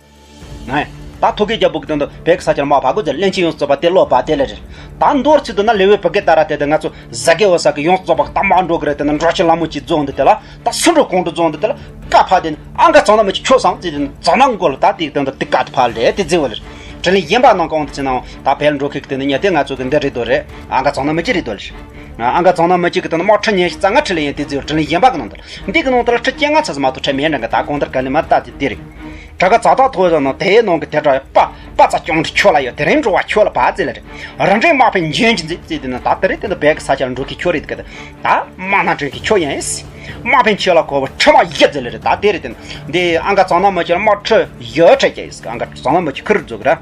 ནའི། ད་ཐོ་གི་རྒྱལ་པོ་གི་དོན་དུ་བལ་གི་ས་ཆར་མ་ཕ་གོ་ཛེ་ལན་ཆི་ཡོང་རྩོད་པ་དེ་ལོ་པ་དེ་ལ་རེད། ད་མདོར་ཚིག་དུ་ན་ལེ་ཝེ་བི་གེ་ད་ར་དེ་དེ་ང་ཚོ་ཟ་གེ་འོ་ས་གི་ཡོང་རྩོད་པ་ད་མ་འགྲོ་གི་རེད། དེ་ན་འགྲོ་ཆེ་ལ་མོ་ཅི་རྫོང་འདི་དེ་ལ་ད་སུ་འགྲོ་གོང་འགྲོ་རྫོང་འདི་དེ་ལ་ཀ་ཕ་དེ་ན་ཨང་ག་ཙང་ན་མ་ཅི་ཆོ་སང་རྫི་དེ་ན་ཙང་ན་མགོ་ལ་ད་དེ་གི་དོན་དུ་དེ་ཀ་དུ་ཕ་ལ་རེད་དེ་རྫི་བ་ལ་རེད། དྲིན་ལན་གཞན་པ་ནང་གང་དུ་ཚེ་ནའང་ད་བལ་འགྲོ་ཁུག་དེ་ན་ཉ་དེ་ང་ཚོ་གི་འདི་རེད་དོ་རེད། ཨང་ག་ཙང་ན་མ་ཅི་རེད་དོ་ལ་རེད། ཨང་ག་ཙང་ན་མ་ཅི་གི་དོན་དུ་མ་ཁྲི་ཉན་ཞིག་ཙང་ང་ཁྲི་ལ་ཡན་དེ་རྫི་བ་དྲིན་ལན་གཞན་པ་གི་ནང་དུ། འདི་གི་ནང་དུ་ལ་ཁྲི་བཅོ་ལྔ་ཚར་མ་གཏོགས་ཁྲི་མེད་འདྲ་གི་ད་གོང་ལྟར་ག་ལེ་མ་ལྟ་དེ་དེ་རེད། དྲག་ག་ཙག་ཐག་ཐོག་ཟ་ན་དེའི་ནང་གི་དེ་དྲག་པ་པ་ཙ་སྐྱོང་དྲི་ཁྱོད་ལ་ཡོད། དེ་རིང་འགྲོ་བ་ཁྱོད་ལ་བ་ཙེ་ལ་རེད། རང་འདྲའི་དམག་དཔོན་འཇོན་གྱི་མཛད་ཙེ་དེ་ན་ད་དེ་རེད། དེ་ནི་བལ་གི་ས་ཆ་ལ་འགྲོ་གི་ཁྱོད་རེད་གི་ད་དམག་སྣ་དྲོན་གི་ཁྱོད་ཡིན། དམག་དཔོན་ཁྱོད་ལ་གོ་བ་ཁྲི་མ་བཞི་ཙེ་ལ་རེད། ད་དེ་རེད། དེ་ནི་འདི་ཨང་ག་ཙང་ན་མ་ཁྱོད་ལ་དམག་ཁྲི་བཞི་ཁྲི་རྒྱ་ཡིས་ཨང་ག་ཙང་ན་མ་ཁྱོད་ཁུར་འཛུགས་ར།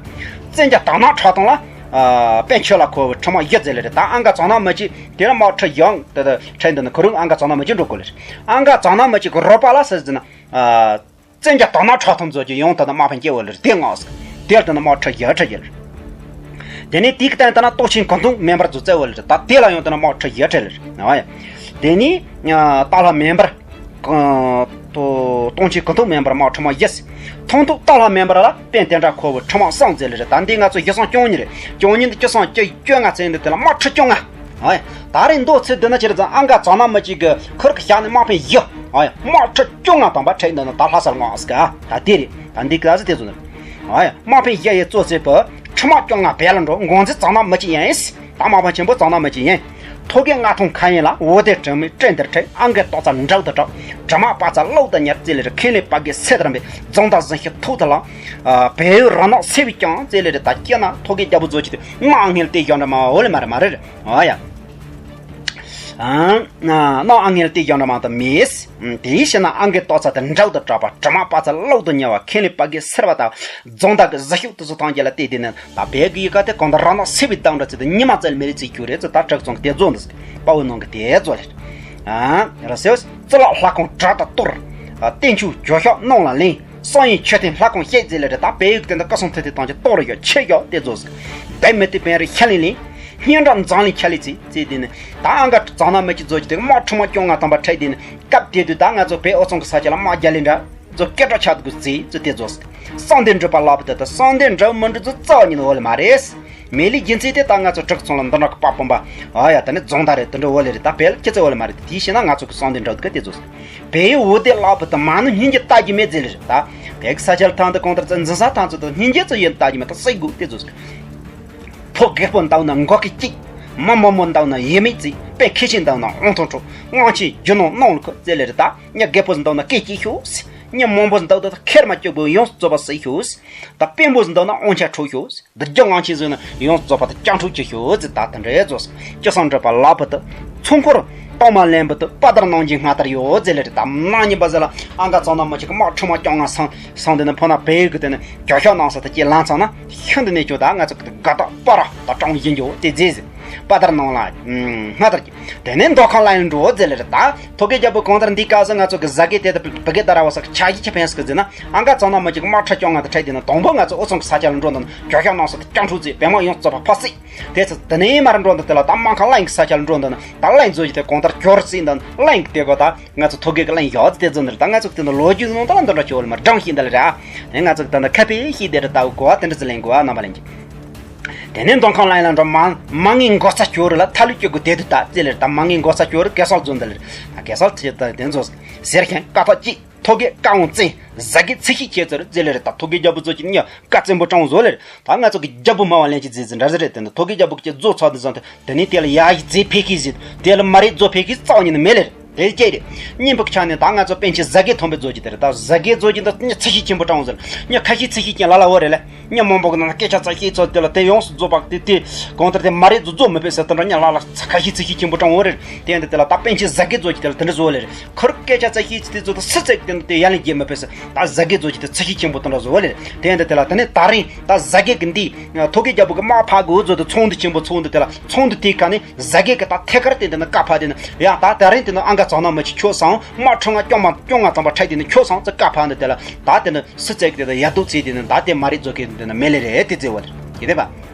བཙན་རྒྱལ་དག་ན་ཁྲག་དང་ལ། དཔོན་ཁྱོད་ལ་གོ་བ་ཁྲི་མ་བཞི་ཙེ་ལ་རེད། ད་ཨང་ག་ཙང་ན་མ་ཅི་དེ་ལ་དམག་ཁྲི་ཡང་དེ་ད་ཁྲི་འདི་ནི་ཁུ་རུང་ཨང་ག་ཙང་ན་མ་ཅི་འགྲོ་གོ་ལ་རེད། ཨང་ག་ཙང་ན་མ་ཅི་གི་རོ་པ་ལ་ཟེར་ཟིན་ན། བཙན་རྒྱལ་དག་ན་ཁྲག་ཐུང་ཚོ་གི་ཡང་དེ་ན་དམག་དཔོན་སྐྱེ་བོ་ལ་རེད། དེ་ངག་ཟིག་དེར་དེ་ན་དམག་ཁྲི་བཞི་ཁྲི་བཞི་ལ་རེད། དེ་ནས་དེའི་སྟེང་དེ་ན་སྟོབས་ཆེན་གུང་ཐང་མེ་འབར་ཚོ་བཙལ་བོ་ལ་རེད། ད་དེ་ལ་ཡང་དེ་ན་དམག་ཁྲི་བཞི་ཁྲི་ལ་རེད། ཨ་ཡ། དེ་ནས་སྟག་ལྷ་མེ་འབར། སྟོབས་ཆེན་གུང་ཐང་མེ་འབར་དམག་ཁྲི་མ་བཞི། ཐང་སྟོང་སྟག་ལྷ་མེ་འབར་ལ་དཔོན་དེ་འདྲ་ཁོ་བོ་ཁྲི་མ་གསུམ་ཙེ་ལ་རེད། ད་འདི་ང་ཚོ་བཞི་གསུམ་བཅུ་གཉིས་རེད། བཅུ་གཉིས་འདི་བཅུ་གསུམ་བཅུ་བཅོ་ལྔ་ཙེ་འདི་དེ་ལ་དམག་ཁྲི་བཅོ་ལྔ། ཨ་ཡ། ད་རེས་མདོ་ཚིག་འདི་ན་ཅི་རེད་ཙང་ཨང་ག་ཙང་ན་མ་གཅིག་གི་ཁུར་གི་ཞག་ནས་དམག་དཔོན་བཞི། ཨ་ཡ། དམག་ཁྲི་བཅོ་ལྔ་དམ་པ་ཁྲི་འདི་ན་ད་ལྷ་སར་ངོ་ཨ་སི་ག་ད་དེ་རེད། ད་འདི་ག་ཟི་དེ་ཚོ་ནི། ཨ་ཡ། དམག་དཔོན་བཞི་ཡི་གཙོ་ཚེ་པོ་ཁྲི་མ་བཅོ་ལྔ་བལ་ལ་འགྲོ་འགོང་ཚེ་ཙང་ན་མ་གཅིག་ཡིན། ད་དམག་དཔོན་ཆེན་པོ་ཙང་ན་མ་གཅིག་ཡིན། ཐོ་གའི་མངའ་ཐང་ཁ་ཡན་ལ་འོ་དེ་དྲི་མེད་སྤྲིན་དེར་ཁྲིད། ཨང་གའི་ཏོག་ཙ་འགྲོ་དུ་གྲགས། དྲི་མ་པ་ཙ་ལོག་ཏུ་ཉར་ཙེ་ལེར་ཁེ་ལེ་པ་གའི་སེ་དར་འབེ་རྫོང་དང་གཟི་ཤུགས་ཐོག་ཏུ་ལངས། བལ་ཡུལ་ར་ནག་སེ་བའི་ཀྱང་ཙེ་ལེར་ད་སྐྱེ་ན་ཐོ་གའི་རྒྱལ་པོ་ཛོ་ཅི་དུ་ནག་ངེལ་ཏེ་གཞོན་འདྲ་མ་འོ་ལེ་མ་རེད་མ་རེད། ཨ་ཡ། ནག་ངེལ་ཏེ་གཞོན་འདྲ་མ་ད་མེད། དེའི་ཕྱིར་ན་ཨང་གའི་ཏོག་ཙ་དེ་འགྲོ་དུ་གྲགས་པ་དྲི་མ་པ་ཙ་ལོག་ཏུ་ཉར་བ་ཁེ་ལེ་པ་གའི་སེར་བ་དང་རྫོང་དང་གི་གཟི་ཤུགས་དུ་སུ་ཐང་རྒྱལ་ལ་བལྟས་དེ་ནི་ད་བལ་གི་ཡི་ག་དེ་གང་ལྟར་ར་ནག་སེ་བའི་གདངས་འདྲ་ཚེ་དུ་ཉི་མ་ཙལ་མེ་རི་ཚིག་རྒྱུ་རེད་ཚེ་ད་དྲག་ཙོང་གི་དེ་རྫོང་འདི་དཔའ་བོའི་ནང་གི་དེ་རྫོང་རེད། ཨ་ར་སེ་བ་སི་ལ་ལྷ་ཁང་བྲག་ཏུ་གཏོར། བསྟན་ཆོས་ཇོ་ཤོག་གནང་ལ་ལེན། སང་ཡིན་མཆོད་རྟེན་ལྷ་ཁང་བཤད་ཟེར་ལེ་རེད། ད་བལ་ཡུལ་དེ་འདི་ཀ་སང་ཐེ་ཐེ་བཏང་གི་གཏོར་ཡོད་ཆེ་ཡོད་དེ་རྫོང་ཟིག་བལ་མི་དེ་བན་རི་ཤ་ལེན་ལེན། སྙན་གྲགས་མཛངས་ལེན་ཁྱ་ལེ་ཚིག་ཚིག་དེ་ནི་ད་ཨང་ག་ཙང་ན་མི་གཅིག་རྫོང་གི་དེ་དམག་ཁྲི་མ་བཅོ་ལྔ་དམ་པ་ཁྲི་དེ་ནི་སྐབས་དེ་དུས་ད་ང་ཚོ་བལ་ཨོ་ཚང་གི་ས་ཆ་ལ་དམག་རྒྱ་ལེན་འདྲ། ཚོ་སྐད་གྲགས་ཆགས་དགོས་རྩིས་ཚོ་དེ་ཚོ། གསང་བདེ་འགྲུབ་པ་ལབ་དེ་ད་གསང་བདེ་འགྲུབ་མི་འགྲུབ་ཚོ་རྩ་བ་ཉིད་ནས་འོ་ལེ་མ་རེད། མེ་ལི་རྒྱུ་མཚན་དེ་ད་ང་ཚོ་བྲག་ཚང་ལ་འདི་འདྲ་གི་པ་སྤུན་པ། ཨ་ཡ་ད་ནི་རྫོང་ད་རེད། དེ་འདྲ་འོ་ལེ་རེད། ད་བལ་ཁྱི་ཚེ་འོ་ལེ་མ་རེད། དེ་བྱས་ན་ང་ཚོ་གི་གསང་འདི་འདྲ་འདུག་ག་དེ་ཚོ། བལ་ཡུལ་འོ་དེ་ལག་པ་དུ་མ་ནི་སྙིང་རྗེ་ལྟ་རྒྱུ་མེད་ཟེར་ལེ་རེད། ད་བལ་གི་ས་ཆ་ལ་ཐང་དུ་གང་ལྟར་ཙི་འཛིན་ས་ཐང་ཚོ་དུ་སྙིང་རྗེ་ཚོ་ཡིན་ལྟ་རྒྱུ་མེད། ད་སྲིད་དགོས་དེ་ཚོ། ཕོ་རྒད་པོ་འདུག་ན་མགོ་སྐེ་གཅིག་མ་མོ་མོ་འདུག་ན་ཡེ་མེད་ཙི། དཔེ་མཁས་ཆེན་འདུག་ན་ཨོང་ཐོང་ཁྲོ། དབང་ཆེན་རྒྱུ་ནོར་གནང་ལ་ཁོ་ཟེར་ལེ་རེད། ད་ཉ་རྒད་པོ་འདུག་ན་སྐེ་གཅིག་ཤོག་ཟེར། ཉ་མོན་པོ་འདུག་ད་ཁེར་མ་སྐྱོ་པོ་ཡོངས་སུ་རྫོགས་པ་སྲིད་ཤོག་ཟེར། ད་དཔོན་པོ་འདུག་ན་དབང་ཆ་འཕྲོག་ཤོག་ཟེར། འདི་རྒྱུ་དབང་ཆེན་ཟོས་ན་ཡོངས་སུ་རྫོགས་པ་དེ་སྐྱབས་འགྲོ་བྱེད་ཤོག་ཟེར། ད་དེ་འདྲའི་རྫོགས་སོ། ཅི་གསང་འདྲ་པ་ལག་པ་དུ་ཚོང་འཁོར་གཏོང་མ་ལེན་པ་དུ་དཔའ་དར་གནང་རྒྱུའི་སྔ་དར་ཡོད་ཟེར་ལེ་རེད། ད་གནངས་ཉིན་པ་ཟེར་ལ་ཨང་ཀ་ཚང་ན་མི་གཅིག་གི་དམག་ཁྲི་མ་བཅོ་ལྔ་སང་སང་དེ་ནི་ཕོ་ན་བལ་ཡུལ་གི་དེ་ནི་རྒྱབ་ཤོག་གནང་ས་དེ་སྐྱེས་ལངས་ཚང་ན་ཤིན་ཏུ་ནས་ཁྱོད་ད་ང་ཚོ་གི་དགའ་རྟགས་པ་ར་ད་གྲོང་ཡིན་རྒྱུ་དེ་རྫས་ཟེར། དཔའ་དར་གནང་ལ་སྔ་དར་གྱི། དེ་ནས་མདོ་ཁམས་ལ་ཡང་འགྲོ་ཟེར་ལེ་རེད། ད་ཐོ་གེ་རྒྱལ་པོ་གང་ལྟར་འདི་སྐབས་སུ་ང་ཚོ་གི་ཟ་གེ་དེ་དང་བི་གེ་ད་ར་བ་ས་གི་ཆ་གཞི་ཆ་ཕན་སི་གི་ཟེར་ན། ཨང་ཀ་ཚང་ན་མི་གཅིག་དམག་ཁྲི་བཅོ་ལྔ་དང་ཕྲད་དེ་ན་དང་པོ་ང་ཚོ་ཨོ་ཚང་གི་ས་ཆ་ལ་འགྲོ་འདུག་ན་རྒྱབ་ཤོག་གནང་ས་དེ་སྐྱབས་འགྲོ་རྫས་བལ་དམག་ཡོངས་རྫོགས་པ་ཕ་སྲིད། དེ་ཚོ་དེ་ནས་མར་འགྲོ་འདུག་དེ་ལ་ད་དམག་ཁང་གླིང་གི་ས་ཆ་ལ་འགྲོ་འདུག་ན་ད་གླིང་བཟོ་རྒྱུ་དེ་གང་ལྟར་གྱོར་སྲིད་འདུག་ན་གླིང་གི་དེ་གོ་ད་ང་ཚོ་ཐོ་གེ་གི་གླིང་ཡོད་དེ་ཚོ་འདིར་ད་ང་ཚོ་དེ་ནི་ལོ་རྒྱུས་ནང་ད་ལ་འདི་འདྲ་ཆོག་ལ་མ་སྦྲང་ཤིང་འདི་ལ་ར། དེ་ང་ཚོ་ད་ནི་ཁ་པེ་ཤིག་དེ་ར་ད་གོ་བ་དེ་འདྲ་ཚོ་ལེན་དགོས་བ་རྣམ་པ་ལེན་གྱི། དེ་ནས་མདོ་ཁམས་གླིང་ལ་འགྲོ་མ་མ་ངའི་མགོ་ཚ་སྐྱོ་རུ་ལ་ཐ་ལུ་སྐྱོ་དགོས་དེ་དུ་ད་ཙེ་ལེར་ད་མ་ངའི་མགོ་ཚ་སྐྱོ་རུ་གེ་སར་རྫོང་འདི་ལེར་ད་གེ་སར་ཚེ་ད་དེ་ཚོ་ཟེར་མཁན་ཀ་ཐག་གཅིག་ཐོ་གེ་ཀ་འོང་བཙན་ཟ་གེ་ཚེ་ཤི་ཁྱེད་ཚོར་ཙེ་ལེར་ད་ཐོ་གེ་རྒྱལ་པོ་ཚོ་གི་ཉ་ཀ་བཙན་པོ་སྤྲང་བཟོ་ལེར་ད་ང་ཚོ་གི་རྒྱལ་པོ་མ་བ་ལེན་གྱི་རྫས་ཟིན་འདྲ་ཟེར་རེད། དེ་ནི་ཐོ་གེ་རྒྱལ་པོ་གི་རྫོ་ཚ་དུ་ཟང་དེ་དེ་ནས་དེ་ལ་ཡ་ཡི་རྫས་ཕེ་ཁི་ཟིན་དེ་ལ་མ་རེད་རྫོ་ཕེ་ཁི་རྩ་བ་ཉིད་ནས་མེད་ལེར། དེ་སྐྱེས་རེད། གཉིས་པ་ཆ་ནས་ད་ང་ཚོ་པཎ་ཆེན་ཟ་གེ་མཐོན་པོའི་མཛོད་ཀྱི་དེ་རེད། ད་ཟ་གེ་མཛོད་ཀྱི་འདི་ཉ་ཚ་ཤི་ཆེན་པོ་སྤྲང་བོ་ཟེར། ཉ་ཁ་ཤི་ཚ་ཤི་ཅན་ལ་ལ་འོ་རེད་ལེ། ཉ་མང་པོ་གི་ནང་ན་སྐད་ཆ་ཚ་ཤི་ཚོ་དེ་ལ་དེ་ཡོངས་སུ་རྫོགས་པ་དེ་དེ་གང་ལྟར་དེ་མ་རེད་རྫོ་རྫོ་མི་ཕོད་ཟེར། དེ་འདྲ་ཉ་ལ་ལ་ཚ་ཁ་ཤི་ཚ་ཤི་ཆེན་པོ་སྤྲང་བོ་རེད། དེ་འདི་དེ་ལ་ད་པཎ་ཆེན་ཟ་གེ་མཛོད་ཀྱི་དེ་ལ་དེ་འདྲ་བཟོ་ལེ་རེད། ཁུར་སྐད་ཆ་ཚ་ཤི་ཚ་དེ་ཚོ་ད་སི་ཚེག་དེ་འདི་དེ་ཡ་ལན་རྒྱས་མི་ཕོད་ཟེར། ད་ཟ་གེ་མཛོད་ཀྱི་དེ་ཚ་ཤི་ཆེན་པོ་དེ་འདྲ་བཟོ་ལེ་རེད། དེ་འདི་དེ་ལ་དེ་ནས་ད་རིང་ད་ཟ་གེ་གི་འདི་ཐོ་གེ་རྒྱལ་པོ་གི་དམག་ཕ་གོ་བཟོ་དེ་ཚོང་འདི་ཆེན་པོ་ཚོང་འདི་དེ་ལ་ཚོང་འདི་དེ་ཁ་ནས། ཟ་གེ་གི་ད་ཐད་ཀར་དེ་འདི་ནི་བཀའ་ཕབ་དེ་ནི་ཡང་ད་ད་རིང་དེ་ནི་ཨང་ཀ་ཚང་ན་མི་ཆི་ཁྱོད་སང་དམག་ཁྲི་ང་སྐྱོང་མ་སྐྱོང་ང་ཙམ་པ་ཁྲལ་དེ་ནི་ཁྱོད་སང་ཙི་བཀའ་ཕབ་འདི་དེ་ལ་ད་དེ་ནི་སི་ཚེག་དེ་དང་ཡ་དུ་ཚེ་དེ་ནི་ད་དེ་མ་རེད་རྫོ་གི་དེ་ནི་མེ་ལེ་རེད་དེ་ཙེ་བ་རེད་ཡི་དེ་པ།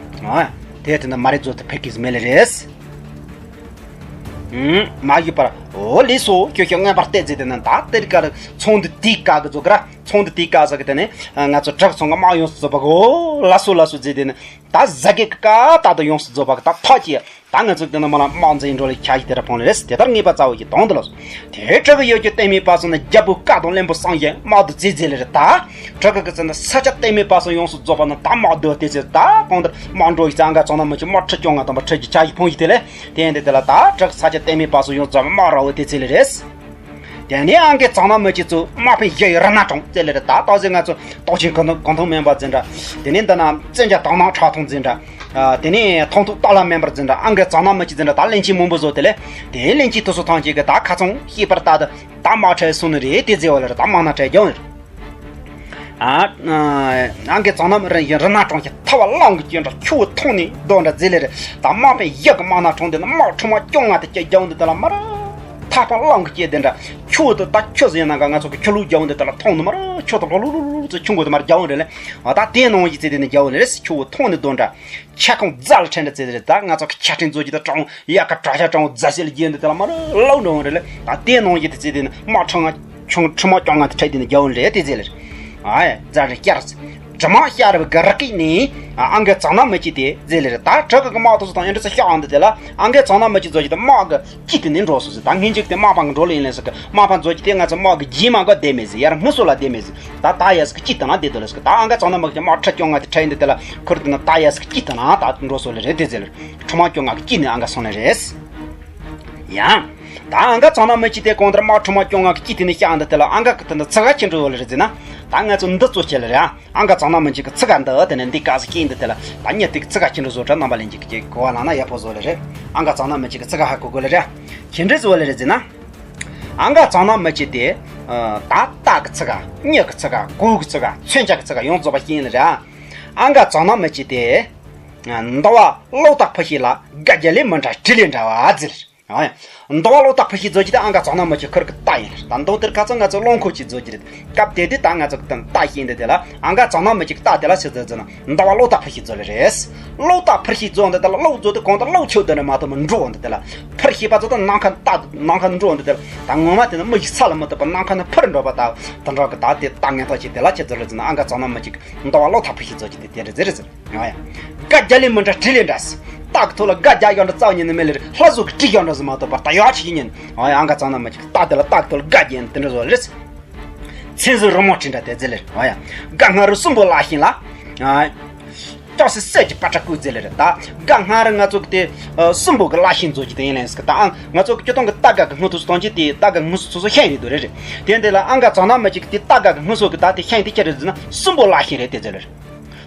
ཨ་དེ་དེ་ནི་མ་རེད་རྫོ་དེ་ཕེ་གིས་མེ་ལེ་རེད། ཨུམ་མ་གི་པར་འོ་ལི་སོ་ཁྱོད་ཁྱོད་ངན་པར་བལྟས་ཙེ་དེ་ནི་ད་དེ་རི་ཀ་རི་ཚོང་འདི་དེ་ཀ་གི་རྫོ་གི་ར་ཚོང་འདི་དེ་ཀ་ཟ་གི་དེ་ནི་ང་ཚོ་བྲག་ཚོང་གི་དམག་ཡོངས་སུ་རྫོ་པ་གོ་ལ་སོ་ལ་སོ་ཙེ་དེ་ནི་ད་ཟ་གེ་གི་ཀ་ད་དུ་ཡོངས་སུ་རྫོ་པ་གི་ད་ཐག་ཅི། ད་ང་ཚོ་དེ་ནི་མ་ལ་དམག་འཛིན་འགྲོ་ལ་ཁྱ་ཡི་དེ་ར་ཕོང་ལེ་རེད། དེ་ལྟར་ངེས་པ་རྩ་བོ་ཡི་དོང་དུ་ལོ། དེ་དྲུ་གི་ཡོད་ཀྱི་བསྟན་མའི་བར་སོང་ན་རྒྱལ་པོ་བཀའ་དང་བློན་པོ་སངས་རྒྱས་དམག་ཏུ་རྩིས་རྩིས་ལེ་རེད། ད་དྲུ་གི་གི་ཚེ་ན་ས་ཆ་བསྟན་མའི་བར་སོང་ཡོངས་སུ་རྫོགས་པ་ན་ད་དམག་སྡོད་དེ་ཚེ་ད་གང་ལྟར་དམག་འགྲོ་ཡི་ཚེ་ཨང་ཀ་ཚང་ན་མི་ཆི་དམག་ཁྲི་སྐྱོང་ང་དང་པ་ཁྲི་གི་ཁྱ་ཡི་ཕོང་ཡི་དེ་ལེ། དེ་ཡན་དེ་དེ་ལ་ད་དྲུ་གི་ས་ཆ་བསྟན་མའི་བར་སོང་ཡོངས་རྫོགས་པ་དམག་ར་བོ་དེ་ཚེ་ལེ་རེད། དེ་ནས་ཨང་ཀའི་གཙང་ནག་མི་སྤྱི་ཚོ་དམག་དཔོན་བཞི་ཡི་རི་ནག་གྲོང་རྩེ་ལེ་རེད། ད་ཏོག་ཙེ་ང་ཚོ་ཏོག་ཆེན་གོང་ཐང་གོང་ཐང་མེན་པ་འཛིན་གྲྭ། དེ་ནས་འདི་ན་བཙན་རྒྱལ་དང་ནག་ཁྲག་འཐུང་འཛིན་གྲྭ། ཨ་དེ་ནས་ཐང་ཐུག་སྟག་ལྷ་མེན་པར་འཛིན་གྲྭ། ཨང་ཀའི་གཙང་ནག་མི་སྤྱི་འཛིན་གྲྭ། ད་བློན་ཆེན་མང་པོ་བཟོ་དེ་ལས་དེ་བློན་ཆེན་དུ་སོ་ཐང་ཆེ་གི་ད་ཁ་ཚང་ཤེས་པར་ལྟ་དུ་ད་དམག་ཁྲལ་སོང་ནི་རེད། དེ་རྫས་བ་ལེ་རེད། ད་དམག་ན་ཁྲལ་རྒྱང་རེད། ཨ་ཨང་ཀའི་གཙང་ནག་མི་རི་ཡི་རི་ནག་གྲོང་ཁྱེར་ཐ་བ་ལང་གི་སྐྱོན་འདྲ་ཁྱུ་བོ་ཐོང་ནས་རྡོ་འདྲ་རྫས་ལེ་རེད། ད་དམག་དཔོན་བཞི་གི་དམག་ན་གྲོང་དེ་ན་དམག་ཁྲི་མ་སྐྱོང་ང་དེ་སྐྱེ་རྒྱང་འདི་དེ་ལ་མ་ར། ཐག་པ་གླང་གི་སྐྱེ་དེ་འདྲ། ཁྱོད་དེ་ད་ཁྱོད་ཟེར་ན་ག་ང་ཚོ་གི་ཁྱོད་ལུག་རྒྱ་བོ་འདི་དེ་ལ་མཐོང་ནི་མ་ར། ཁྱོད་དེ་ལོ་ལུ་ལུ་ལུ་ལུ་ཚོ་ཁྱུང་གོ་དེ་མ་ར་རྒྱ་བོ་རེད་ལེ། ཨ་ད་དེ་ནང་བཞིན་ཚེ་དེ་ནི་རྒྱ་བོ་ནི་རེད། ཁྱོད་མཐོང་ནི་དོན་འདྲ། ཁྱ་ཁོང་རྫ་ལ་ཕྲན་འདྲ་ཚེ་དེ་རེད། ད་ང་ཚོ་གི་ཁྱ་ཕྲན་ཚོ་གི་ད་གྲོང་ཡ་ག་གྲྭ་ཤ་གྲོང་རྫ་སེ་ལ་རྒྱན་འདི་དེ་ལ་མ་ར་ལོ་འགྲོ་བོ་རེད་ལེ། ད་དེ་ནང་བཞིན་དེ་ཚེ་དེ་ནི་དམག་ཁྲི་མ་ཁྱུང་ཁྲི་མ་སྐྱོང་ང་དེ་ཕྲད་དེ་ནི་རྒྱ་བོ་ནི་རེད། དེ་ཚེ་ལེ་རེད། ཨ་ཡ་རྫ་རེད་སྐྱར་ཚེ། དྲི་མ་ཤར་བའི་གི་རི་སྐེད་ནས་ཨང་ཀའི་གཙང་ནག་མི་སྤྱི་དེ་རྫས་ལེ་རེད། ད་དྲུ་གི་གི་དམག་དེ་ཚོ་དང་ཡང་འདྲ་ཚོ་ཤག་ཨང་འདི་དེ་ལ་ཨང་ཀའི་གཙང་ནག་མི་སྤྱི་ཚོ་ཞིག་ད་དམག་གི་སྤྱི་དེ་ནས་འགྲོ་སོང་ཟེར། ད་ངན་ཅིག་དེ་དམག་དཔོན་གི་འགྲོ་ལེ་ཡིན་ལེ་ཟེར་གི། དམག་དཔོན་ཚོ་ཅིག་དེ་ང་ཚོ་དམག་གི་རྗེས་མ་གི་བསྡད་མེད་ཟེར། ཡར་ངུ་སོ་ལ་བསྡད་མེད་ཟེར། ད་ད་ཡ་ཟེར་གི་སྤྱི་དེ་ན་བསྡད་དོ་ལེ་ཟེར་གི། ད་ཨང་ཀའི་གཙང་ནག་མི་སྤྱི་དམག་ཁྲི་སྐྱོང་ང་དེ་ཁྲལ་འདི་དེ་ལ་ཁུར་དེ་ན་ད་ཡ་ཟེར་གི་སྤྱི་དེ་ན་ད་འགྲོ་སོང་ལེ་རེད། དེ་ཟེར་ལེ་ཁྲི་མ་སྐྱོང་ང་གི་སྤྱི་ནས་ཨང་ཀ་སོང་ལེ་རེད། ཡང་། ད་ཨང་ཀ་གཙང་ནག་མི་སྤྱི་དེ་གང་ལྟར་དམག་ཁྲི་མ་སྐྱོང་ང་གི་སྤྱི་དེ་ནས་ཤག་ཨང་འདི་དེ་ལ་ཨང་ཀ་གི་དེ་ན་ཚིག་ག་ཅི་འདྲ་བོ་ལེ་རེད་ཟེར་ན། ད་ང་ཚོ་འདི་ཚོ་བྱེད་ལེ་རེད། ཨང་ཀ་གཙང་ནག་མི་སྤྱི་གི་ཚིག་ག་འདི་དེ་ནས་འདི་ག་ཟེར་སྐྱེས་འདི་དེ་ལ་ད་ཉེ་དེ་གི་ཚིག་ག་ཅི་འདྲ་བཟོ་གྲྭ་རྣམ་པ་ལེན་གྱི་གི་གོ་བ་ལངས་ན་ཡག་པོ་བཟོ་ལེ་རེད། ཨང་ཀ་གཙང་ནག་མི་སྤྱི་གི་ཚིག་ག་ཧ་གོ་དགོས་ལེ་རེད། ཅི་འདྲ་བཟོ་ལེ་རེད་ཟེར་ན། ཨང་ཀ་གཙང་ནག་མི་སྤྱི་དེ། ད་རྟ་གི་ཚིག་ག་སྨྱུག་གི་ཚིག་ག་གོས་གི་ཚིག་ག་མཚོན་ཆ་གི་ཚིག་ག་ཡོངས་རྫོགས་པ་སྐྱེས་ལེ་རེད། ཨང་ཀ་གཙང་ནག་མི་སྤྱི་དེ། འདི་བ་ལོ་ཏ་ཕུ་ཤི་ལ་དགའ་རྒྱ་ལས་མི་འདྲ་དྲི་ལས་འདྲ་བ་ཟེར། ཨ་ཡ། འདུལ་བ་བློ་རྟགས་འཕུར་ཤེས་བཟོ་རྒྱུ་དེ་ཨང་ཀ་རྩ་ནག་མི་གཅིག་ཁུར་གི་རྟགས་ཡིན། ད་མདོ་དེར་ཁ་ཚང་ང་ཚོ་རླངས་འཁོར་གཅིག་བཟོ་རྒྱུ་རེད། སྐབས་དེ་དུས་ད་ང་ཚོ་གི་རྟགས་ཤེས་འདི་དེ་ལ་ཨང་ཀ་རྩ་ནག་མི་གཅིག་རྟགས་དེ་ལ་ཆི་ཟེར་ཟེར་ན་འདུལ་བ་བློ་རྟགས་འཕུར་ཤེས་བཟོ་ལེ་རེད། བློ་རྟགས་འཕུར་ཤེས་བཟོ་འདི་དེ་ལ་བློ་བཟོ་དུས་གང་ལྟར་བློ་ཆོས་དོན་རེད་མ་གཏོགས་མི་འགྲོ་འདི་དེ་ལ། འཕུར་ཤེས་པ་ཚོ་ད་ནམ་མཁའ་རྟགས་ནམ་མཁའ་འགྲོ་འདི་དེ་ལ། ད་ངོ་མ་དེ་ནི་མི་ཞིག་ས་ལ་མི་ཐུག་པར་ནམ་མཁའ་ནས་འཕུར་འགྲོ་བ་ད་དེ་འདྲ་གི་ད་དེ་རྟགས་ངན་ཐོག་ཅིག་དེ་ལ་ཆི་ཟེར་ལེ་ཟེར་ན་ཨང་ཀ་རྩ་ནག་མི་གཅིག་འདུལ་བ་བློ་རྟགས་འཕུར་ཤེས་བཟོ་རྒྱུ་དེ་དེ་རེད་ཟེར་ཟེར། ཨ་ཡ། སྒ་རྒྱ་ལས་མི་འདྲ་གྲི་ལས་འདྲ། རྟགས་ཐོག་ལ་སྒ་རྒྱག་ཡག་འདྲ་རྩ་བ་ཉིད་ནས་མེད་ལེ་རེད། ལྷ་བཟོ་གི་གྲི་ཡག་འདྲ་ཟེར་མ་གཏོགས་པར་ད་ཡག་ཆི་ཡིན་ཉན། ཨ་ཡ། ཨང་ཀ་རྩ་ནག་མི་གཅིག་རྟགས་དེ་ལ་རྟགས་ཐོག་ལ་སྒ་རྒྱག་ཡིན་དེ་འདྲ་བཟོ་ལེ། མཚན་གཟུགས་རི་མོ་བྲིས་འདྲ་དེ་ཟེར་ལེ། ཨ་ཡ། སྒ་སྔ་རུ་སྲིན་པོ་ལ་ཤིང་ལ། ཨ། ལྕགས་སྲེག་གསེར་གྱི་པ་ཏྲ་བརྐོས་ཟེར་ལེ་རེད་ད། སྒ་སྔ་རུ་ང་ཚོ་གི་དེ་ཨ་སྲིན་པོ་གི་ལ་ཤིང་བཟོ་རྒྱུ་དེ་ཡིན་ལེ་ཟེར་གི་ད། ཨང་ང་ཚོ་གི་སྤྱིར་བཏང་གི་རྟ་སྒ་གི་སྔོན་ཐོག་སུ་གཏོང་རྒྱུ་དེ་རྟ་སྒ་སྔོན་སུ་སོ་སོ་ཤིང་རེད་དོ་རེད་རེད། དེ་འདི་ལ་ཨང་ཀ་རྩ་ནག་མི་གཅིག་དེ་རྟ་སྒ་གི་སྔོན་སོ་གི་ད་དེ་ཤིང་དེ་ཁྱེད་རེད་ཟེར་ན་སྲིན་པོ་ལ་ཤིང་རེད་དེ་ཟེར་ལེ་རེད།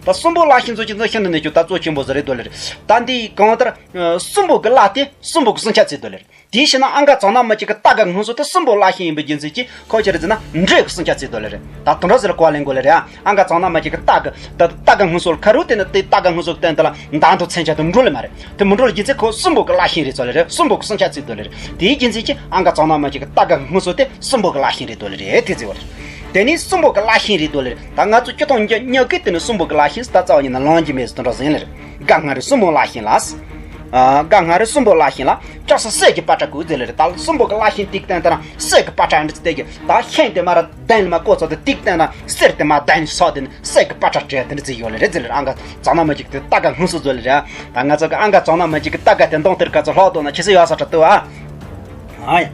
ད་སྲིན་པོ་ལ་ཤིང་བཟོ་རྒྱུ་ཚོ་ཤིན་ཏུ་ནས་ཀྱང་ད་གཙོ་ཆེན་པོ་ཟིག་རེད་དོ་ལེ་རེད། ད་འདི་གང་ལྟར་ཨ་སྲིན་པོ་གི་ལ་དེ་སྲིན་པོ་གི་སྲུང་བྱ་བྱེད་དོ་ལེ་རེད། དེའི་ཕྱིར་ན་ཨང་ཀ་རྩ་ནག་མི་གཅིག་གི་རྟ་སྒ་སྔོན་སོ་དེ་སྲིན་པོ་ལ་ཤིང་ཡིན་པའི་རྒྱུ་མཚན་གྱིས་ཁོ་ཆི་རེད་ཟེར་ན་འདྲེ་གི་སྲུང་བྱ་བྱེད་དོ་ལེ་རེད། ད་དེ་འདྲ་ཟེར་ལ་གོ་ལེན་དགོས་ལེ་རེད། ཨང་ཀ་རྩ་ནག་མི་གཅིག་གི་རྟ་སྒ་ད་རྟ་སྒ་སྔོན་སོ་ལ་ཁ་རུ་དེ་ནི་དེ་རྟ་སྒ་སྔོན་སོ་གི་སྟེང་དེ་ལ་མདའ་མདུང་མཚོན་ཆ་དེ་འགྲོ་ལེ་མ་རེད། དེ་མི་འགྲོ་ལེ་རྒྱུ་མཚན་ཁོ་སྲིན་པོ་གི་ལ་ཤིང་རེད་ཚོ་ལེ་རེད། སྲིན་པོ་གི་སྲུང་བྱ་བྱེད་དོ་ལེ་རེད། དེའི་རྒྱུ་མཚན་གྱིས་ཨང་ཀ་རྩ་ནག་མི་གཅིག་གི་རྟ་སྒ་སྔོན་སོ་དེ་སྲིན་པོ་གི་ལ་ཤིང་རེད་དོ་ལེ་རེད་དེ་ཟེར་བ་རེད། དེ་ནི་སྲིན་པོ་གི་ལ་ཤིང་རེད་དོ་ལེ་རེད། ད་ང་ཚོ་སྤྱིར་བཏང་ཉ་ཉ་གི་དེ་ནི་སྲིན་པོ་གི་ལ་ཤིང་ད་རྩ་བ་ཉིད་ནས་ལོང་རྒྱུ་མེད་ཟེར་དེ་འདྲ་ཟེར་ལེ་རེད། སྒ་སྔ་རུ་སྲིན་པོ་ལ་ཤིང་ལ། ཨ། སྒ་སྔ་རུ་སྲིན་པོ་ལ་ཤིང་ལ། ལྕགས་སྲེག་གསེར་གྱི་པ་ཏྲ་བརྐོས་ཟེར་ལེ་རེད། ད་སྲིན་པོ་གི་ལ་ཤིང་དེ་གི་སྟེང་དེ་ན་གསེར་གྱི་པ་ཏྲ་འདི་ཚོ་དེ་གི་ད་ཤིང་དེ་མར་ར་གདན་ལ་མར་བརྐོས་ཚར་དུས་དེ་གི་སྟེང་ན་གསེར་དེ་མར་གདན་ནས་ཟགས་དེ་ནི་གསེར་གྱི་པ་ཏྲ་སྤྲས་དེ་འདྲ་ཅིག་ཡོད་ལེ་རེད་ཟེར་ལེ་རེད། ཨང་ཀ་རྩ་ནག་མི་གཅིག་དེ་རྟ་སྒ་སྔོན་སོ་བཟོ་ལེ་རེད། ད་ང་ཚོ་གི་ཨང་ཀ་རྩ་ནག་མི་གཅིག་གི་རྟ་སྒ་དེ་མདུང་དེར་ག་ཚོད་ལྷག་འདུག་ན་ཁྱེད་ཚོ་ཡག་ས་འདྲ་འདུག་ཨ། ཨ་ཡ།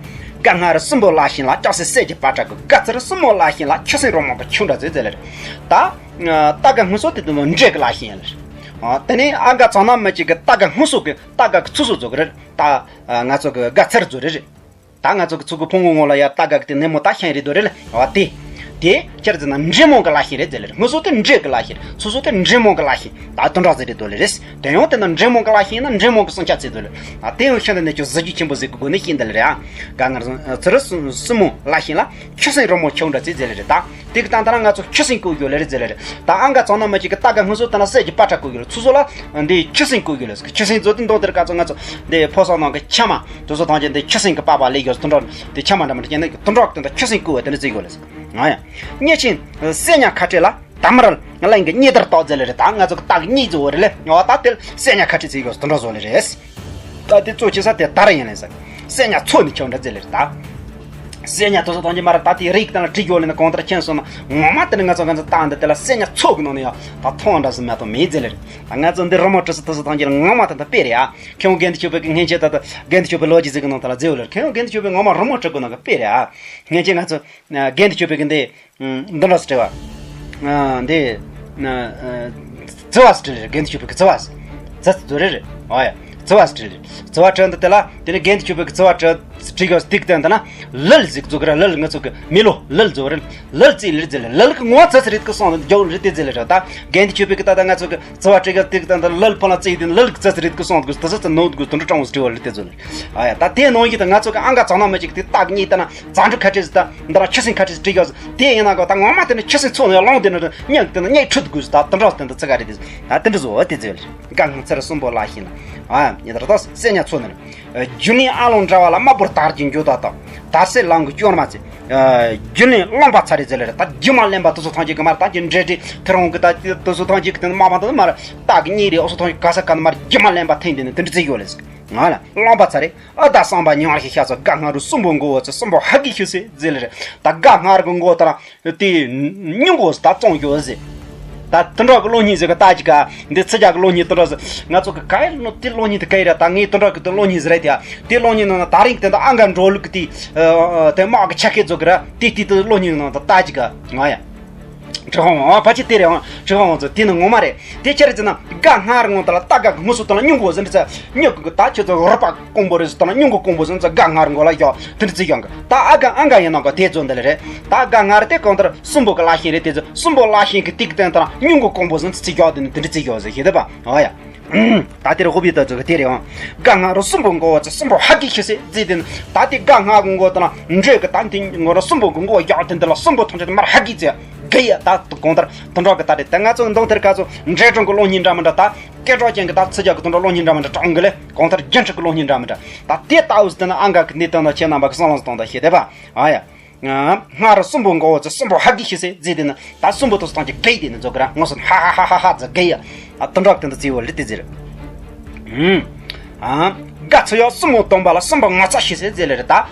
སྒ་སྔ་རུ་སྲིན་པོ་ལ་ཤིང་ལ། ལྕགས་སྲེག་གསེར་གྱི་པ་ཏྲ་བརྐོས། སྒ་ཚུ་རུ་སྲིན་མོ་ལ་ཤིང་ལ། ཁྱི་སེང་རོ་མང་པོ་ཁྱུང་འདྲ་ཟེར་ཟེར་ལེ་རེད། ད། རྟ་སྒ་སྔོན་སོ་དེ་དུ་མོ་འདྲེ་གི་ལ་ཤིང་ཡིན་ལེ་རེད། ཨ། དེ་ནས་ཨང་ཀ་རྩ་ནག་མི་གཅིག་གི་རྟ་སྒ་སྔོན་སོ་གི་རྟ་སྒ་གི་ཚུ་སོ་བཟོ་གི་རེད། ད། ང་ཚོ་གི་སྒ་ཚུ་རུ་བཟོ་རེད་རེད། ད་ང་ཚོ་གི་ཚུ་གི་ཕུང་པོ་ངོ་ལ་ཡ་རྟ་སྒ་གི་དེ་ནེ་མོ་ད་ཤིང་རེད་དོ་རེད་ལེ། ཨ་དེ། དེ་ཁྱེད་རང་ཚོ་ན་འདྲེ་མོ་གི་ལ་ཤིང་རེད་ཟེར་ལེ་རེད། སྔོན་སོ་དེ་འདྲེ་གི་ལ་ཤིང་རེད། ཚུ་སོ་དེ་འདྲེ་མོ་གི་ལ་ཤིང་། ད་དེ་འདྲ་ཟེར་རེད་དོ་ལེ་རེད། དེ་ཡང་དེ་ན་འདྲེ་མོ་གི་ལ་ཤིང་ན་འདྲེ་མོ་གི་སྲུང་བྱ་བྱེད་དོ་ལེ། ཨ་དེ་ཡང་ཤིན་ཏུ་ནས་ཀྱང་གཟི་བརྗིད་ཆེན་པོ་ཟིག་གི་སྒོ་ནས་ཤིང་འདི་ལེ་རེད། ཨ། སྒ་སྔ་རུ་ཚུ་རུ་སྲིན་མོ་ལ་ཤིང་ལ། ཁྱི་སེང་རོ་མང་པོ་ཁྱུང་འདྲ་ཟེར་ཟེར་ལེ་རེད་ད། དེ་གི་སྟེང་དེ་ན་ང་ཚོ་ཁྱི་སེང་བརྐོས་ཡོད་ལེ་རེད་ཟེར་ལེ་རེད། ད་ཨང་ཀ་རྩ་ནག་མི་གཅིག་གི་རྟ་སྒ་སྔོན་སོ་དེ་ན་གསེར་གྱི་པ་ཏྲ་བརྐོས་ཡོད་ལེ། ཚུ་སོ་ལ་འདི་ཁྱི་སེང་བརྐོས་ཡོད་ལེ། ཁྱི་སེང་བཟོ་དེ་མདུང་དེར་ག་ཚོད་ང་ཚོ་འདི་ཕོ་གསར་ནང་གི་ཁྱི་མ་དེ་ཚོ་ཐམས་ཅད་འདི་ཁྱི་སེང་གི་པགས་པ་ལས་ཡོད་དེ་འདྲ། དེ་ཁྱི་མ་འདྲ་མི་འདྲ་ཅན་ནི་དེ་འདྲ་དེ་འདྲ་ཁྱི་སེང་བརྐོས་པ་དེ་འདྲ་བརྩི་ཡོད་ལེ། ཨ་ཡ། གཉིས་ཆེན་གསེར་ཉ་ཁ་སྤྲད་ལ། དར་དམར་གླིང་གི་གཉེར་དར་བཏགས་ཟེར་ལེ་རེད། ད་ང་ཚོ་གི་རྟ་གི་གཉེར་བཟོ་བ་རེད་ལེ། ཡང་ད་དེ་གསེར་ཉ་ཁ་སྤྲད་ཟེར་ཡོད་དེ་འདྲ་བཟོ་ལེ་རེད། ད་དེ་གཙོ་ཆེ་ས་དེ་དར་ཡིན་ལེ་ཟེར། གསེར་ཉ་ཚོ་ནི་ཁྱོད་འདྲ་ཟེར་ལེ་རེད་ད། གསེར་ཉ་དེ་ཚོ་ཐམས་ཅད་མར་ད་དེ་རིགས་དང་བྲིས་ཡོད་ལེ་ན་གང་ལྟར་མཁྱེན་སོང་ན་ངོ་མ་དེ་ནི་ང་ཚོ་ག་ཚོད་བཏང་འདི་དེ་ལ་གསེར་ཉ་ཚོ་གི་ནང་ནས་ཡང་ད་མཐོང་འདྲ་ཟེར་མ་གཏོགས་མེད་ཟེར་ལེ་རེད། ད་ང་ཚོ་འདི་རི་མོ་བྲིས་ས་དེ་ཚོ་ཐམས་ཅད་ལ་ངོ་མ་དེ་ད་དཔེ་རེད་ཨ། ཁྱེད་རང་དགེ་འདུན་ཆོས་འཕེལ་གི་སྔན་ཆད་ད་ད་དགེ་འདུན་ཆོས་འཕེལ་ལོ་རྒྱུས་ཟིག་གི་ནང་དེ་ལ་མཛད་ཡོད་ལེ་རེད། ཁྱེད་རང་དགེ་འདུན་ཆོས་འཕེལ་ངོ་མ་རི་མོ་བྲིས་དགོས་ན་གི་དཔེ་རེད་ཨ། སྔན་ཆད་ང་ཚོ་དགེ་འདུན་ཆོས་འཕེལ་གི་འདི། འདི་འདྲ་སེ་བྲིས་པ། འདི། བརྩི་བ་སེ་བྲིས་ལེ་རེད། དགེ་འདུན་ཆོས་འཕེལ་གི་བརྩི་བ། བརྩི་བ་རེད་རེད། ཨོ་ཡ། བརྩི་བ་སེ་བྲིས་ལེ་རེད། བརྩི་བ་བྲིས་འདི་དེ་ལ་དེ་ནས་དགེ་འདུན་ཆོས་འཕེལ་གི་བརྩི་བ་བྲིས་བྲིས་ཡོད་སྟེགས་སྟེང་དེ་ན། ལུལ་ཟིག་བཙུགས་ར། ལུལ་ང་ཚོ་གི་མི་ལོ་ལུལ་བཟོ་རེད། ལུལ་བརྩིས་ལེ་རེད་ཟེར་ལེ། ལུལ་གི་ངོ་བོ་བརྩི་ས་རེད་གི་སོང་རྒྱུ་རེད་དེ་ཟེར་ལེ་རེད་ད། དགེ་འདུན་ཆོས་འཕེལ་གི་ད་ལྟ་ང་ཚོ་གི་བརྩི་བ་བྲིས་ཡོད་སྟེགས་སྟེང་དེ་ལུལ་ཕུ་ལ་བརྩིས་དེ་ལུལ་གི་བརྩི་ས་རེད་གི་སོང་གི་དེ་ཚོ་ཚོ་ནོར་དགོས་དེ་འདྲ་དྲང་བོ་བྲིས་བ་ལེ་དེ་ཚོ་ལེ། ཨ་ཡ། ད་དེ་ནང་བཞིན་ད་ང་ཚོ་གི་ཨང་ཀ་རྩ་ནག་མི་གཅིག་དེ་རྟ་གཉིས་ལྟ་ན། རྩ་འགྲུལ་ཁ་བྲལ་ཟེར་ད། འདི་ལ་ཁྱི་སེང་ཁ་བྲལ་ཟེར་བྲིས་ཡོད་ཟེར། དེ་ཡིན་ན་གོ་ད་ངོ་མ་དེ་ནི་ཁྱི་སེང་ཚོ་ནས་ལོང་དེ་ནི་སྙིང་དེ་ནི་སྙིང་ཁྲུད་དགོས་ཟེར། ད་དེ་འདྲ་དེ་འདྲ་ཚིག་ག་རེད་དེ། ད་དེ་འདྲ་བཟོ་བ་དེ་ཟེར། སྒ་སྔ་ཚུ་རུ་སྲིན་པོ་ལ་ཤིང་ལ། ཨ་ཡ། ད་ད་གསེར་ཉ་ཚོ་ནི། རྒྱུན་ལས་ཨ་ལོང་འདྲ་བ་ལ། དམར་པོར་དར་གྱི་འགྱོ་ད་དང་། དར་སེར་ལང་གི་སྐྱོར་མ་ཚེ། རྒྱུན་ལས་རློན་པ་ཚ་རེད་ཟེར་ལེ་རེད། ད་རྒྱུ་མ་ལེན་པ་དེ་ཚོ་ཐམས་ཅད་གི་མར་ད་ཀྱི་འདྲེ་འདྲེ་ཐེ་རང་གི་ད་དེ་ཚོ་ཐམས་ཅད་གི་དེ་ནི་མ་པ་དེ་མར་རྟ་གི་གཉེར་རེ་ཨོ་སོ་ཐམས་ཅད་ག་ས་ག་ནས་མར་རྒྱུ་མ་ལེན་པ་འཐེན་དེ་ནི་དེ་འདྲ་ཚིག་ཡོད་ལེ་ཟེར། ང་ལ་རློན་པ་ཚ་རེད། ཨ་ད་བསམ་པ་ཉམས་ཤིག་ཤ་ཚ། སྒ་སྔ་རུ་སྲིན་པོ་མགོ་བོ་ཚ། སྲིན་པོ་ཧ་གི་ཤི་སེ་ཟེར་ལེ་རེད། ད་སྒ་སྔ་རུ་གི་མགོ་ད་ར་དེ་སྨྱུ་མགོ་ད་བཙོང་ཡོད་ཟེར། ད་དེ་འདྲ་གི་གློག་བརྙན་ཟེར་གི་ད་ཅི་ག་འདི་ཚི་ཇ་གི་གློག་བརྙན་དེ་འདྲ་ཟེར། ང་ཚོ་གི་ག་ཡེ་ནོ་དེ་གློག་བརྙན་དེ་ག་ཡེ་ར། ད་ངས་དེ་འདྲ་གི་དེ་གློག་བརྙན་ཟེར་ར་དེ་ཡ། དེ་གློག་བརྙན་ནང་ན་ད་རིང་དེ་འདྲ་ཨང་ཀ་འགྲོ་ལུགས་གི་དེ་དེ་དམག་གི་ཆ་ཤས་ཚོ་གི་ར་དེ་དེ་དེ་གློག་བརྙན་ནང་ད་ད་ཅི་ག་ང་ཡ། ཁྲི་ཧོང་ཨ་ཕ་ཆེ་དེ་རེད་ཨང་། ཁྲི་ཧོང་ཚོ་དེ་ནི་ངོ་མ་རེད། དེ་ཆ་རེ་ཟེར་ན་སྒ་སྔ་རུ་ངོ་ད་ལ་རྟ་སྒ་གི་སྔོན་སོ་ད་ལ་སྨྱུ་མགོ་ཟེར་འདི་ཚ་སྨྱུ་གུ་གི་ད་ཁྱོད་ཚོ་རུ་པ་དཀོན་པོ་རེད་ཟེར་ད་ལ་སྨྱུ་མགོ་དཀོན་པོ་ཟེར་ཚ་སྒ་སྔ་རུ་མགོ་ལ་ཡོད་དེ་འདྲ་ཚིག་ཡོང་གི། ད་ཨ་སྒ་ཨང་ཀ་ཡིན་ན་ག་དེ་ཚོ་འདི་ལ་རེད། ད་སྒ་སྔ་རུ་དེ་གང་ལྟར་སྲིན་པོ་གི་ལ་ཤིང་རེད། དེ་ཚོ་སྲིན་པོ་ལ་ཤིང་གི་སྟེགས་སྟེང་ད་ལ་སྨྱུ་མགོ་དཀོན་པོ་ཟེར་ཚིག་ཡོད་དེ་ནི་དེ་འདྲ་ཚིག་ཡོད་ཟེར་ཤེས་དེ་པ། ཨ་ཡ། ད་དེར་ཧོ་བི་ད་ཚོ་གི་དེ་རེད་ཨང་། སྒ་སྔ་རུ་སྲིན་པོ་མགོ་བོ་ཚ། སྲིན་པོ་ཧ་གི་ཤི་སེ་ཟེར་དེ་ནི། ད་དེ་སྒ་སྔ་གི་མགོ་ད་ལ་འདྲེ་གི་ད་དེ་མགོ་རུ་སྲིན་པོ་གི་མགོ་ཡག་དེ་འདི་ལ་སྲིན་པོ་ཐམས་ཅད་མར་ཧ་གི་ཚེ། གི་ཡ། ད་གང་ལྟར་དུད་འགྲོ་གི་ད་རེད། ད་ང་ཚོ་མདོ་དེར་ག་ཚོ་འདྲེ་སྒྲུང་གི་གློག་བརྙན་འདྲ་མི་འདྲ། ད་སྐད་གྲགས་ཅན་གི་ད་ཚིག་རྒྱག་གི་དུད་འགྲོ་གློག་བརྙན་འདྲ་མི་འདྲ་དྲངས་གི་ལེ། གང་ལྟར་རྒྱུན་འཁྲིག་གི་གློག་བརྙན་འདྲ་མི་འདྲ། ད་དེ་ལྟ་བུ་ཟེར་ན་ཨང་ག་གི་གནས་སྟངས་ལ་ཁྱེད་རྣམ་པ་གི་བསམ་བློ་གཏོང་ད་ཤེས་བདེ་པ། ཨ་ཡ། སྔར་སྲིན་པོ་མགོ་བོ་ཚོས་སྲིན་པོ་ཧ་གི་ཤི་སེ་བརྫིས་དེ་ནི་ད་སྲིན་པོ་དུ་སྟོང་གི་གེ་དེ་ནི་མཛོ་གི་ར་ངོ་སོན་ཧ་ཧ་ཧ་ཧ་ཧ་ཛ་གེ་ཡ། ཨ་དུད་འགྲོ་དེ་འདི་བརྫིས་བོ་ལི་དེ་བརྫིས་རེད། ཨ་ག་ཚོ་ཡོ་སྲིན་མོ་སྟོང་པ་ལ་སྲིན་པོ་ངོ་ཚ་ཤི་སེ་བརྫིས་ལི་རེད་ད།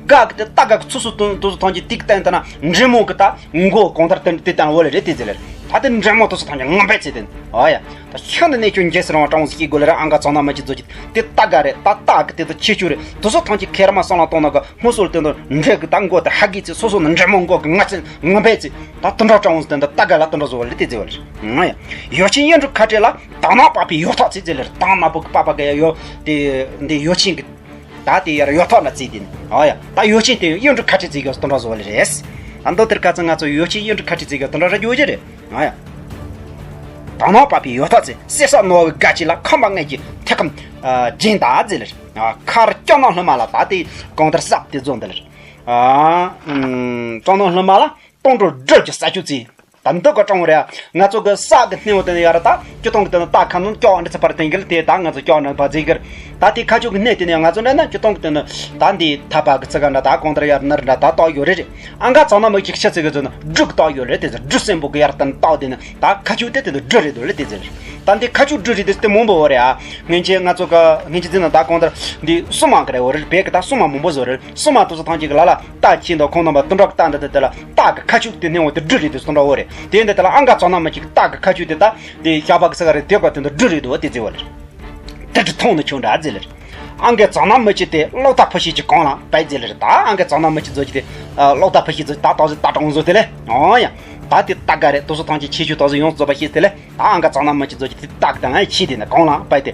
ག་གི་དེ་ད་ག་གི་ཚུ་སུ་དུ་དུ་སུ་ཐང་གི་ཏིག་བསྟན་ད་ན་འདྲེ་མོ་གི་ད་མགོ་གང་ལྟར་དེ་དེ་བསྟན་བོ་ལི་རེད་དེ་བརྫིས་ལི་རེད། ད་དེ་འདྲེ་མོ་དུ་སུ་ཐང་གི་ངོ་འབད་ཚེ་དེ་ཨ་ཡ། ད་ཤིན་ཏུ་གནས་ཆུང་རྒྱལ་སྲིད་རང་དྲང་སྐྱེ་དགོས་ལ་ར། ཨང་ག་ཚང་ན་མ་ཅི་ཛོ་ཅི་དེ་ད་ག་རེད། ད་ད་གི་དེ་ད་ཆེ་ཆུ་རེད། དུ་སོ་ཐང་ཅི་ཁེར་མ་སང་ལ་གཏོང་ན་ག་སྔོ་སོལ་དེ་ད་འདྲེ་གི་ད་མགོ་དེ་ཧ་གི་ཚེ་སོ་སོ་ན་འདྲེ་མོ་མགོ་གི་ང་ཚེ་ངོ་འབད་ཚེ་ད་དུད་འགྲོ་དྲང་དེ་ད་ད་ག་ལ་དུད་འགྲོ་བཟོ་བ་ལི་དེ་ཛེ་བ་ལི་ང་ཡ། ཡོ་ཆེན་ཡོན་གྲུ་ཁ་བྲལ་ལ་དག་སྣང་པགས་པའི་ཡོ་ཐག་ཚེ་ཛེ་ལི་རེད། དག་སྣང་པོ་གི་པགས་པ་ག་ཡ་ཡོ་དེ་འདི་ཡོ་ཆེན་གི་ད་དེ་ཡར་ཡོ་ཐག་ན་བརྩིས་དེ་ནི་ཨ་ཡ། ད་ཡོ་ཆེན་དེ་གཡུ་འབྲུག་ཁ་ཆེ་བརྩིས་ཀྱང་སྟོན་གྲོགས་བཟོ་བ་ལེ་རེད། ད་མདོ་དེར་ཁ་ཚ་ང་ཚོ་ཡོ་ཆེན་གཡུ་འབྲུག་ཁ་ཆེ་བརྩིས་ཀྱང་སྟོན་གྲོགས་ར་རྒྱུ་ཅི་རེད། ཨ་ཡ། དག་སྣང་པགས་པའི་ཡོ་ཐག་ཚེ་བསད་ས་ནོར་བའི་དགའ་སྐྱིད་ལ། ཁམས་པ་ལྔ་གི་ཐེག་ཁམས་སྦྱིན་བདག་ཟེར་ལེ་རེད། ཁར་སྐྱོ་ནག་ལྷུ་མ་ལ་ད་དེ་གང་ལྟར་སྲབ་དེ་བཟོ་འདི་ལེ་རེད། ཨ་སྐྱོ་ནག་ལྷུ་མ་ལ་སྟོང་འགྲོ་སྦྲུལ་གྱི་ས་ཆུ་བརྩིས། ད་འདི་ག་གྲངས་རེད། ང་ཚོ་གི་ས་གི་སྣེ་བོ་དེ་ནས་ཡར་ད་སྤྱི་སྟོང་གི་དེ་ནས་རྟ་ཁ་ནང་སྐྱོག་འདྲ་ཚེ་བར་དེང་གི་ལ་དེ་ད་ང་ཚོ་སྐྱོག་འདྲ་བ་ཟིག་གི་ད་དེ་ཁ་ཆུ་གི་སྣེ་དེ་ནས་ང་ཚོ་འདྲ་ན་སྤྱི་སྟོང་གི་དེ་ནས་ད་འདི་ཐ་པ་གི་ཚི་ག་འདྲ་ད་གང་ལྟར་ཡར་ནར་འདྲ་ད་ཏོག་ཡོད་རེད་རེད། ཨང་ག་ཚང་ན་མི་གཅིག་ཤི་ཚེ་གི་ཚོ་ན་སྦྲུལ་ཏོག་ཡོད་རེད། དེ་ཚོ་སྦྲུལ་སྲིན་པོ་གི་ཡར་ད་ཏོག་དེ་ནས་ད་ཁ་ཆུ་དེ་དེ་ཚོ་སྦྲུལ་རེད་དོ་ལེ་དེ་ཚོ་རེད། ད་འདི་ཁ་ཆུ་སྦྲུལ་རེད་དེ་དེ་མང་པོ་ཡོད་རེད། ཨ་ངན་ཆེ་ང་ཚོ་ག་ངན་ཆེ་ཚེ་ན་ད་གང་ལྟར་འདི་སྲུང་མ་གི་རེད་ཡོད་རེད། བེད་གི་ད་སྲུང་མ་མང་པོ་བཟོ་རེད། སྲུང་མ་དེ་ཚོ་ཐང་གཅིག་གི་ལ་ལ། རྟ་ཁྱི་དང་ཁོང་རྣམ་པ་དུད་འགྲོ་གི་རྟ་འདི་དེ་དེ་ལ་རྟ་གི་ཁ་ཆུ་དེ་སྣེ་བོ་དེ་སྦྲུལ་རེད་དེ་སྟོན་འགྲོ་བོ་རེད། དེ་འདི་དེ་ལ་ཨང་ག་ཚང་ན་མི་གཅིག་རྟ་གི་ཁ་ཆུ་དེ་ད་དེ་ཞགས་པ་གི་ས་ག་རེད་དེ་ག་དེ་འདི་སྦྲུལ་རེད་དོ་དེ་ཟེར་བ་ལེ། དེ་དྲི་མཐོང་ནི་ཆུང་འདྲ་ཟེར་ལེ་རེད། ཨང་ག་ཚང་ན་མི་གཅིག་དེ་གློག་ཐག་ཕུ་ཤི་གཅིག་གང་ལ་བས་ཟེར་ལེ་རེད། ད་ཨང་ག་ཚང་ན་མི་གཅིག་ཟོ་གཅིག་དེ་གློག་ཐག་ཕུ་ཤི་ཟོ་ད་ཏོག་ཟེ་ད་གྲོང་ཟོ་དེ་ལེ། ཨོ་ཡ། ད་དེ་ད་ག་རེད་དུ་སོ་ཐང་གཅིག་ཆེ་ཆུ་ཏོག་ཟེ་ཡོངས་རྫོགས་པ་ཤི་དེ་ལེ། ད་ཨང་ག་ཚང་ན་མི་གཅིག་ཟོ་གཅིག་དེ་ད་གི་ད་ང་ཡི་ཆི་དེ་ནི་གང་ལ་བས་དེ་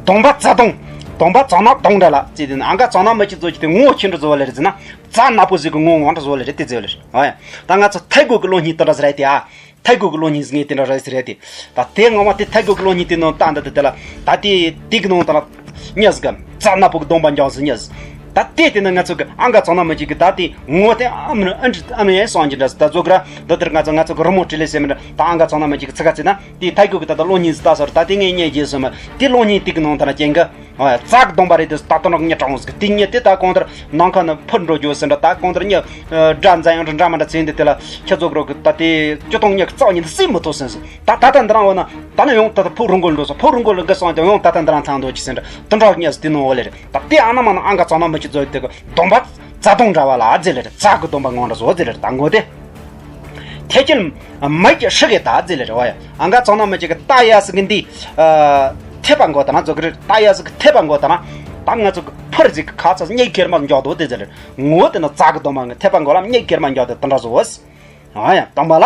གདོང་པ་ཚ་གདོང་། གདོང་པ་ཚ་ན་གདོང་འདྲ་ལ་ཟེར་དེ་ནི་ཨང་ག་ཚང་ན་མི་གཅིག་ཟོ་གཅིག་དེ་ངོ་ཆི་འདྲ་ཟོ་བ་ལེ་རེད་ཟེར་ན། རྩ་ནག་པོ་ཟིག་གི་ངོ་ངོ་འདྲ་བཟོ་ལེ་རེད་དེ་ཟེར་ལེ་རེད། ཨ་ཡ། ད་ང་ཚོ་ཐའི་གོ་གི་གློག་བརྙན་དེ་འདྲ་ཟེར་རེད་དེ། ཨ་ཐའི་གོ་གི་གློག་བརྙན་ཟིག་ངས་དེ་འདྲ་རེད་ཟེར་རེད་དེ། ད་དེ་ངོ་མ་དེ་ཐའི་གོ་གི་གློག་བརྙན་དེ་ནང་ལྟ་འདི་དེ་དེ་ལ་ད་དེ་དེ་གི་ནང་ལྟ་ན་ཉེས་གི་རྩ་ནག་པོ་གི་གདོང་པ་འཇང་ཟིག་ཉེས། ད་དེ་དེ་ནི་ང་ཚོ་གི་ཨང་ག་ཚང་ན་མི་གཅིག་གི་ད་དེ་ངོ་དེ་ཨ་མི་ཨ་འདྲི་ཨ་མི་ཡན་སང་གི་འདྲ་ཟེར། ད་ཟོ་གི་ར་འདི་དེར་ང་ཚོ་ང་ཚོ་གི་རི་མོ་བྲིས་ལེ་ཟེར་མི་འདྲ། ད་ཨང་ག་ཚང་ན་མི་གཅིག་གི་ཚིག་ག་ཚིག་ན་དེ་ཐའི་གོ་གི་ད་ད་གློག་བརྙན་ཟིག་ལྟ་ཟེར། ད་དེ་ངས་ཉེས་རྗེས་སོ་མ་དེ་གློག་བརྙན་དེ་གི་ནང་ལྟ་ན་ཅན་གི། ཨ་ཡ། རྩ་གི་གདོང་པ་རེད་དེ་ད་དུད་འགྲོ་གི་གཉིད་དྲག་འོང་ཟིག་དེ་གཉིད་དེ་ད་གང་ལྟར་ནམ་མཁའ་ན་འཕུར་འགྲོ་རྒྱུ་ཟེར་འདྲ། ད་གང་ལྟར་གཉིད་དགྲ་འཛིན་ཡང་འདྲ་འདྲ་མ་འདྲ་ཚེ་འདི་དེ་ལ་ཁྱེད་ཚོ་གི་རོགས་གི་ད་དེ་སྤྱི་སྟོང་གཉིད་ཀྱི་རྩ་བ་ཉིད་དུ་སྲིད་མི་ཐུབ་ཟིན་ཟིན། ད་ད་ལྟ་འདི་རང་འོ་ན་ད་ནི་ཡང་ད་ལྟ་ཕུག་རུ་འགོལ་འགྲོ་སོང་། ཕུག་རུ་འགོལ་གི་སོང་དེ་ཡང་ད་ལྟ་འདི་རང་ཚང་འདོད་ཀྱི་ཟེར་འདྲ་དུད་འགྲོ་གི་གཉིད་དེ་ནང་འོ་ལེ་རེད། ད་དེ་ཨ་ན་མ་ན་ཨང་ག་ཚང་ན་མི་གཅིག་ཟོ་དེ་གི་གདོང་པ་རྩ་གདོང་འདྲ་བ་ལ་ཨ་ཛེ་ལེ་རེད། རྩ་གི་གདོང་པ་ངང་འདྲ་བཟོ་ཨ་ཛེ་ལེ་རེད། ད་ངོ་དེ། ཐེ་ཁྱེར་མ་གི་ཧྲི་གེ་ད་ཛི་ལེ་རེ་བ་ཡ། ཨང་ག་ཚང་ན་མི་གཅིག་གི་ད་ཡ་སི་གི་འདི། ཐེ་པ་མགོ་ད་ན་ཛོ་གི་རེ་ད་ཡ་སི་གི་ཐེ་པ་མགོ་ད་ན། ད་ང་ཚོ་གི་ཕུར་ཟིག་གི་ཁ་ཚ་གཉིད་ཁྱེར་མ་འཇོག་དོ་དེ་ཛི་ལེ་རེ། ངོ་དེ་ན་རྩ་གི་གདོང་པ་ངི་ཐེ་པ་མགོ་ལ་གཉིད་ཁྱེར་མ་འཇོག་དོ་དེ་འདྲ་བཟོ་བོ་སི། ཨ་ཡ་དང་པ་ལ།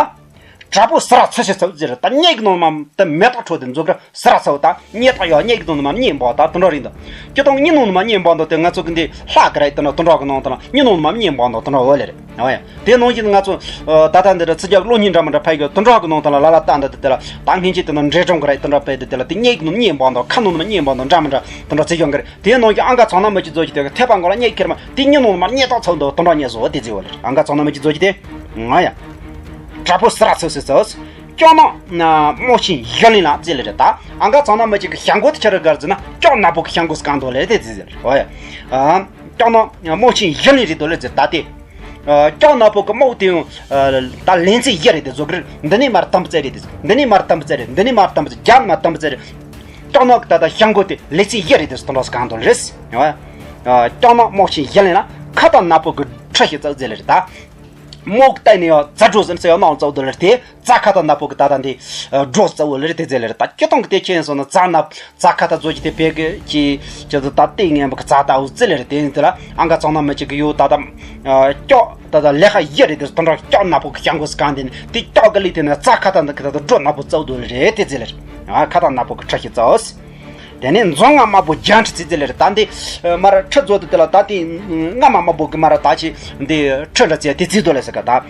དྲག་པོ་སི་ར་ཚུ་ཤི་ཚུ་ཟེར་ད་གཉིད་གི་ནང་མ་དེ་མེ་ཏོག་འཕྲོ་དེ་ཛོ་གི་རེ་སི་ར་ཚུ་ད་གཉིད་ཏོག་ཡོ་གཉིད་གི་ནང་མ་གཉིད་འབོག་ད་དེ་འདྲ་རེད་འདུག་སྤྱི་སྟོང་གཉིད་ནང་མ་གཉིད་འབོག་འདུག་དེ་ང་ཚོ་གི་འདི་ལྷག་གི་རེད་དེ་འདྲ་དེ་འདྲ་གི་ནང་དེ་འདྲ་གཉིད་ནང་མ་གཉིད་འབོག་འདུག་དེ་འདྲ་བོ་ལེ་རེད། ཨ་ཡ། དེ་ནང་བཞིན་ང་ཚོ་ད་ལྟ་འདི་འདྲ་ཚིག་རྒྱག་གློག་བརྙན་འདྲ་མི་འདྲ་ཕ་གི་དུད་འགྲོ་གི་ནང་དང་ལ་ལ་ལ་ལྟ་འདི་དེ་ལ་ད་སྔན་ཆད་དེ་ནང་འདྲེ་སྒྲོམ་གི་རེད་དུད་འགྲོ་པས་དེ་དེ་ལ་དེ་གཉིད་ནང་གཉིད་འབང་དང་ཁ་ནང་ནང་གཉིད་འབང་དང་འདྲ་མི་འདྲ་དུད་འགྲོ་ཚིག་རྒྱག་གི་རེད། དེ་ནང་གི་ཨང་ག་ཚང་ན་མི་གཅིག་ཚོ་གི་དེ་གི་ཐེ་པ་མགོ་ལ་གཉིད་ཁྱེར་མ་དེ་གཉིད་ནང་མ་གཉིད་ཏོག་ཚོགས་འདུག་དུད་འགྲོ་གཉིད་བཟོ་དེ་ཚིག་བ་ལེ། ཨང་ག་ཚང་ན་མི་གཅིག་ཚོ་གི་དེ་ང་ཡ། དྲག་པོ་སི་ར་ཚོ་སི་ཚོ། སྐྱོ་ནག་རྨོག་ཆེན་ཡི་ལིང་ལ་ཙེ་ལེ་རེད་ད། ཨང་ག་ཚང་ན་མི་གཅིག་གི་ཞྭ་མགོ་དེ་ཆ་ར་གར་ཟེར་ན་སྐྱོ་ནག་པོ་གི་ཞྭ་མགོ་སྐང་དོ་ལེ་དེ་ཚིག་ཟེར་ཨོ་ཡ། སྐྱོ་ནག་རྨོག་ཆེན་ཡི་ལིང་རེད་དོ་ལེ་ཟེར་ད་དེ། ཨ་སྐྱོ་ནག་པོ་གི་རྨོག་དེ་ཡང་ཨ་ད་ལན་ཚིགས་བཞི་རེད་དེ་བཟོ་གི་རེད། འདི་ནས་མར་དམ་བཙལ་རེད་དེ། འདི་ནས་མར་དམ་བཙལ་རེད། འདི་ནས་མར་དམ་བཙལ། རྒྱབ་ནས་མར་དམ་བཙལ་རེད། སྐྱོ་ནག་གི་ད་ད་ཞྭ་མགོ་དེ་ལན་ཚིགས་བཞི་རེད་དེ་སྟོན་རོགས་གང་དོ་རེད། ཨ་སྐྱོ་ནག་རྨོག་ཆེན་ཡི་ལིང་ལ་ཁ་དོག་ནག་པོ་གི་ཁྲི་ཞིག་བཙལ་ཟེར་ལེ་རེད་ད། རྨོག་བལྟས་ནས་ཡང་རྫ་སྒྲོ་ཟེར་ན་ཟེར་ཡང་ནང་བཙལ་དོ་ལེ་རེད་དེ། རྫ་ཁ་དོག་ནག་པོ་གི་ད་ད་འདི་སྒྲོ་བཙལ་བོ་ལེ་རེད་དེ་ཟེར་ལེ་རེད་ད། སྤྱིར་བཏང་གི་དེ་ཁྱེད་སོང་ན་རྫ་ནག་རྫ་ཁ་དོག་བཟོ་གི་དེ་བེད་གི་ཅི་ཅི་ད་ལྟ་ལྟས་ངན་པ་གི་རྫ་ལྟ་བུ་ཙི་ལེ་རེད། དེ་ཡིན་དེ་ལ་ཨང་ག་ཚང་ན་མི་གཅིག་གི་ཡོད་ད་ད་སྐྱོ་ད་ད་ལེ་ཁ་ཡི་རེད་དེ་དོན་དག་སྐྱོ་ནག་པོ་གི་ཞྭ་མགོ་སྐང་དེ་ནི་དེ་སྐྱོ་གི་ལི་དེ་ནི་རྫ་ཁ་དོག་འདི་གི་ད་ད་སྒྲོ་ནག་པོ་བཙལ་དོ་ལེ་རེད་དེ་ཟེར་ལེ་རེད། ཨ་ཁ་དོག་ནག་པོ་གི་ཁྲི་ཞིག་བཙལ། དེ་ནས་མཛོ་རྔ་དམར་པོ་རྒྱང་ཁྲི་ཙི་ཙི་ལེ་རེད་ད། འདི་མར་ཁྲི་བཟོ་དེ་དེ་ལ་ད་དེ་རྔ་མ་དམར་པོ་གི་མར་ད་ཅི་འདི་ཁྲི་ལ་ཙི་དེ་ཙི་དོ་ལེ་ཟེར་ག་ད།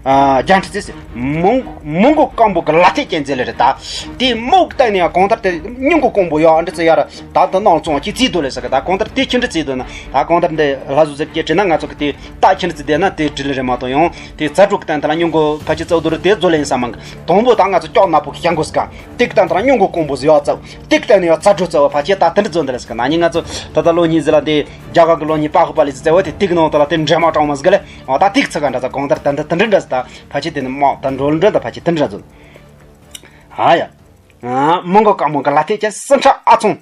རྒྱ་འཁྲི་རྩེ་ཟེར། མོན་མོན་གོ་ཀོང་པོ་གི་ལ་ཐེ་ཅན་ཟེར་ལེ་རེད་ད། དེ་མོ་གཏན་ནས་ཡང་གང་ལྟར་དེ་སྙུང་གོ་ཀོང་པོ་ཡོད་འདྲི་ཚེ་ཡར་ད་དུ་ནང་ཚོང་གི་རྩིས་དོ་ལེ་ཟེར་གི་ད། གང་ལྟར་དེ་ཁྱི་འདྲི་རྩིས་དོ་ན་ད་གང་ལྟར་འདི་ལྷ་བཟོ་ཟེར་གྱི་དྲི་ན་ང་ཚོ་གི་དེ་ད་ཁྱི་འདྲི་རྩིས་དེ་ན་དེ་དྲི་ལེ་རེད་མ་གཏོང་ཡང་དེ་རྩ་དྲུག་གི་སྟེང་དེ་ལ་སྙུང་གོ་ཕལ་ཆེར་རྩ་བ་དུ་རུ་དེ་བཟོ་ལེ་ཡིན་ས་མང་གི། དང་པོ་ད་ང་ཚོ་ཀྱོག་ནག་པོ་གི་བྱ་འགོ་ཟེར་ག་དེ་གི་སྟེང་དེ་ལ་སྙུང་གོ་ཀོང་པོ་ཟེར་ཡོད་ཚ་དེ་གི་སྟེང་ནས་ཡང་རྩ་དྲུག་རྩ་བ་ཕལ་ཆེར་ད་དེ་འདྲི་བཟོ་འདི་ལེ་ཟེར་གི་ན་ནི་ང་ཚོ་ད་ལྟ་ལོ་གཉིས་ཟེར་ལ་དེ་རྒྱ་གར་གི་ལོ་གཉིས་པ་ཧུ་པ་ལེ་ཟེར་བ་དེ་དེ་གི་ནང་དུ་ལ་དེ་འདྲེ་མ་གྲོང་མ་ཟེར་གི་ལེ། འོ་ད་ཏིག་ཚ་ག་འདྲ་ཚ་གང་ལྟར་ཏན་ཏན་ཏན་འདྲ་ཟེར་ད་ཕལ་ཆེར་དེ་ནི་མོག་ད་འགྲོ་འདྲ་ད་ཕལ་ཆེར་ཏན་འདྲ་ཟེར། ཨ་ཡ། མོན་གོ་ཀོང་པོ་གི་ལ་ཐེ་ཅན་སུམ་ཁྲ་ཨ་ཚོང་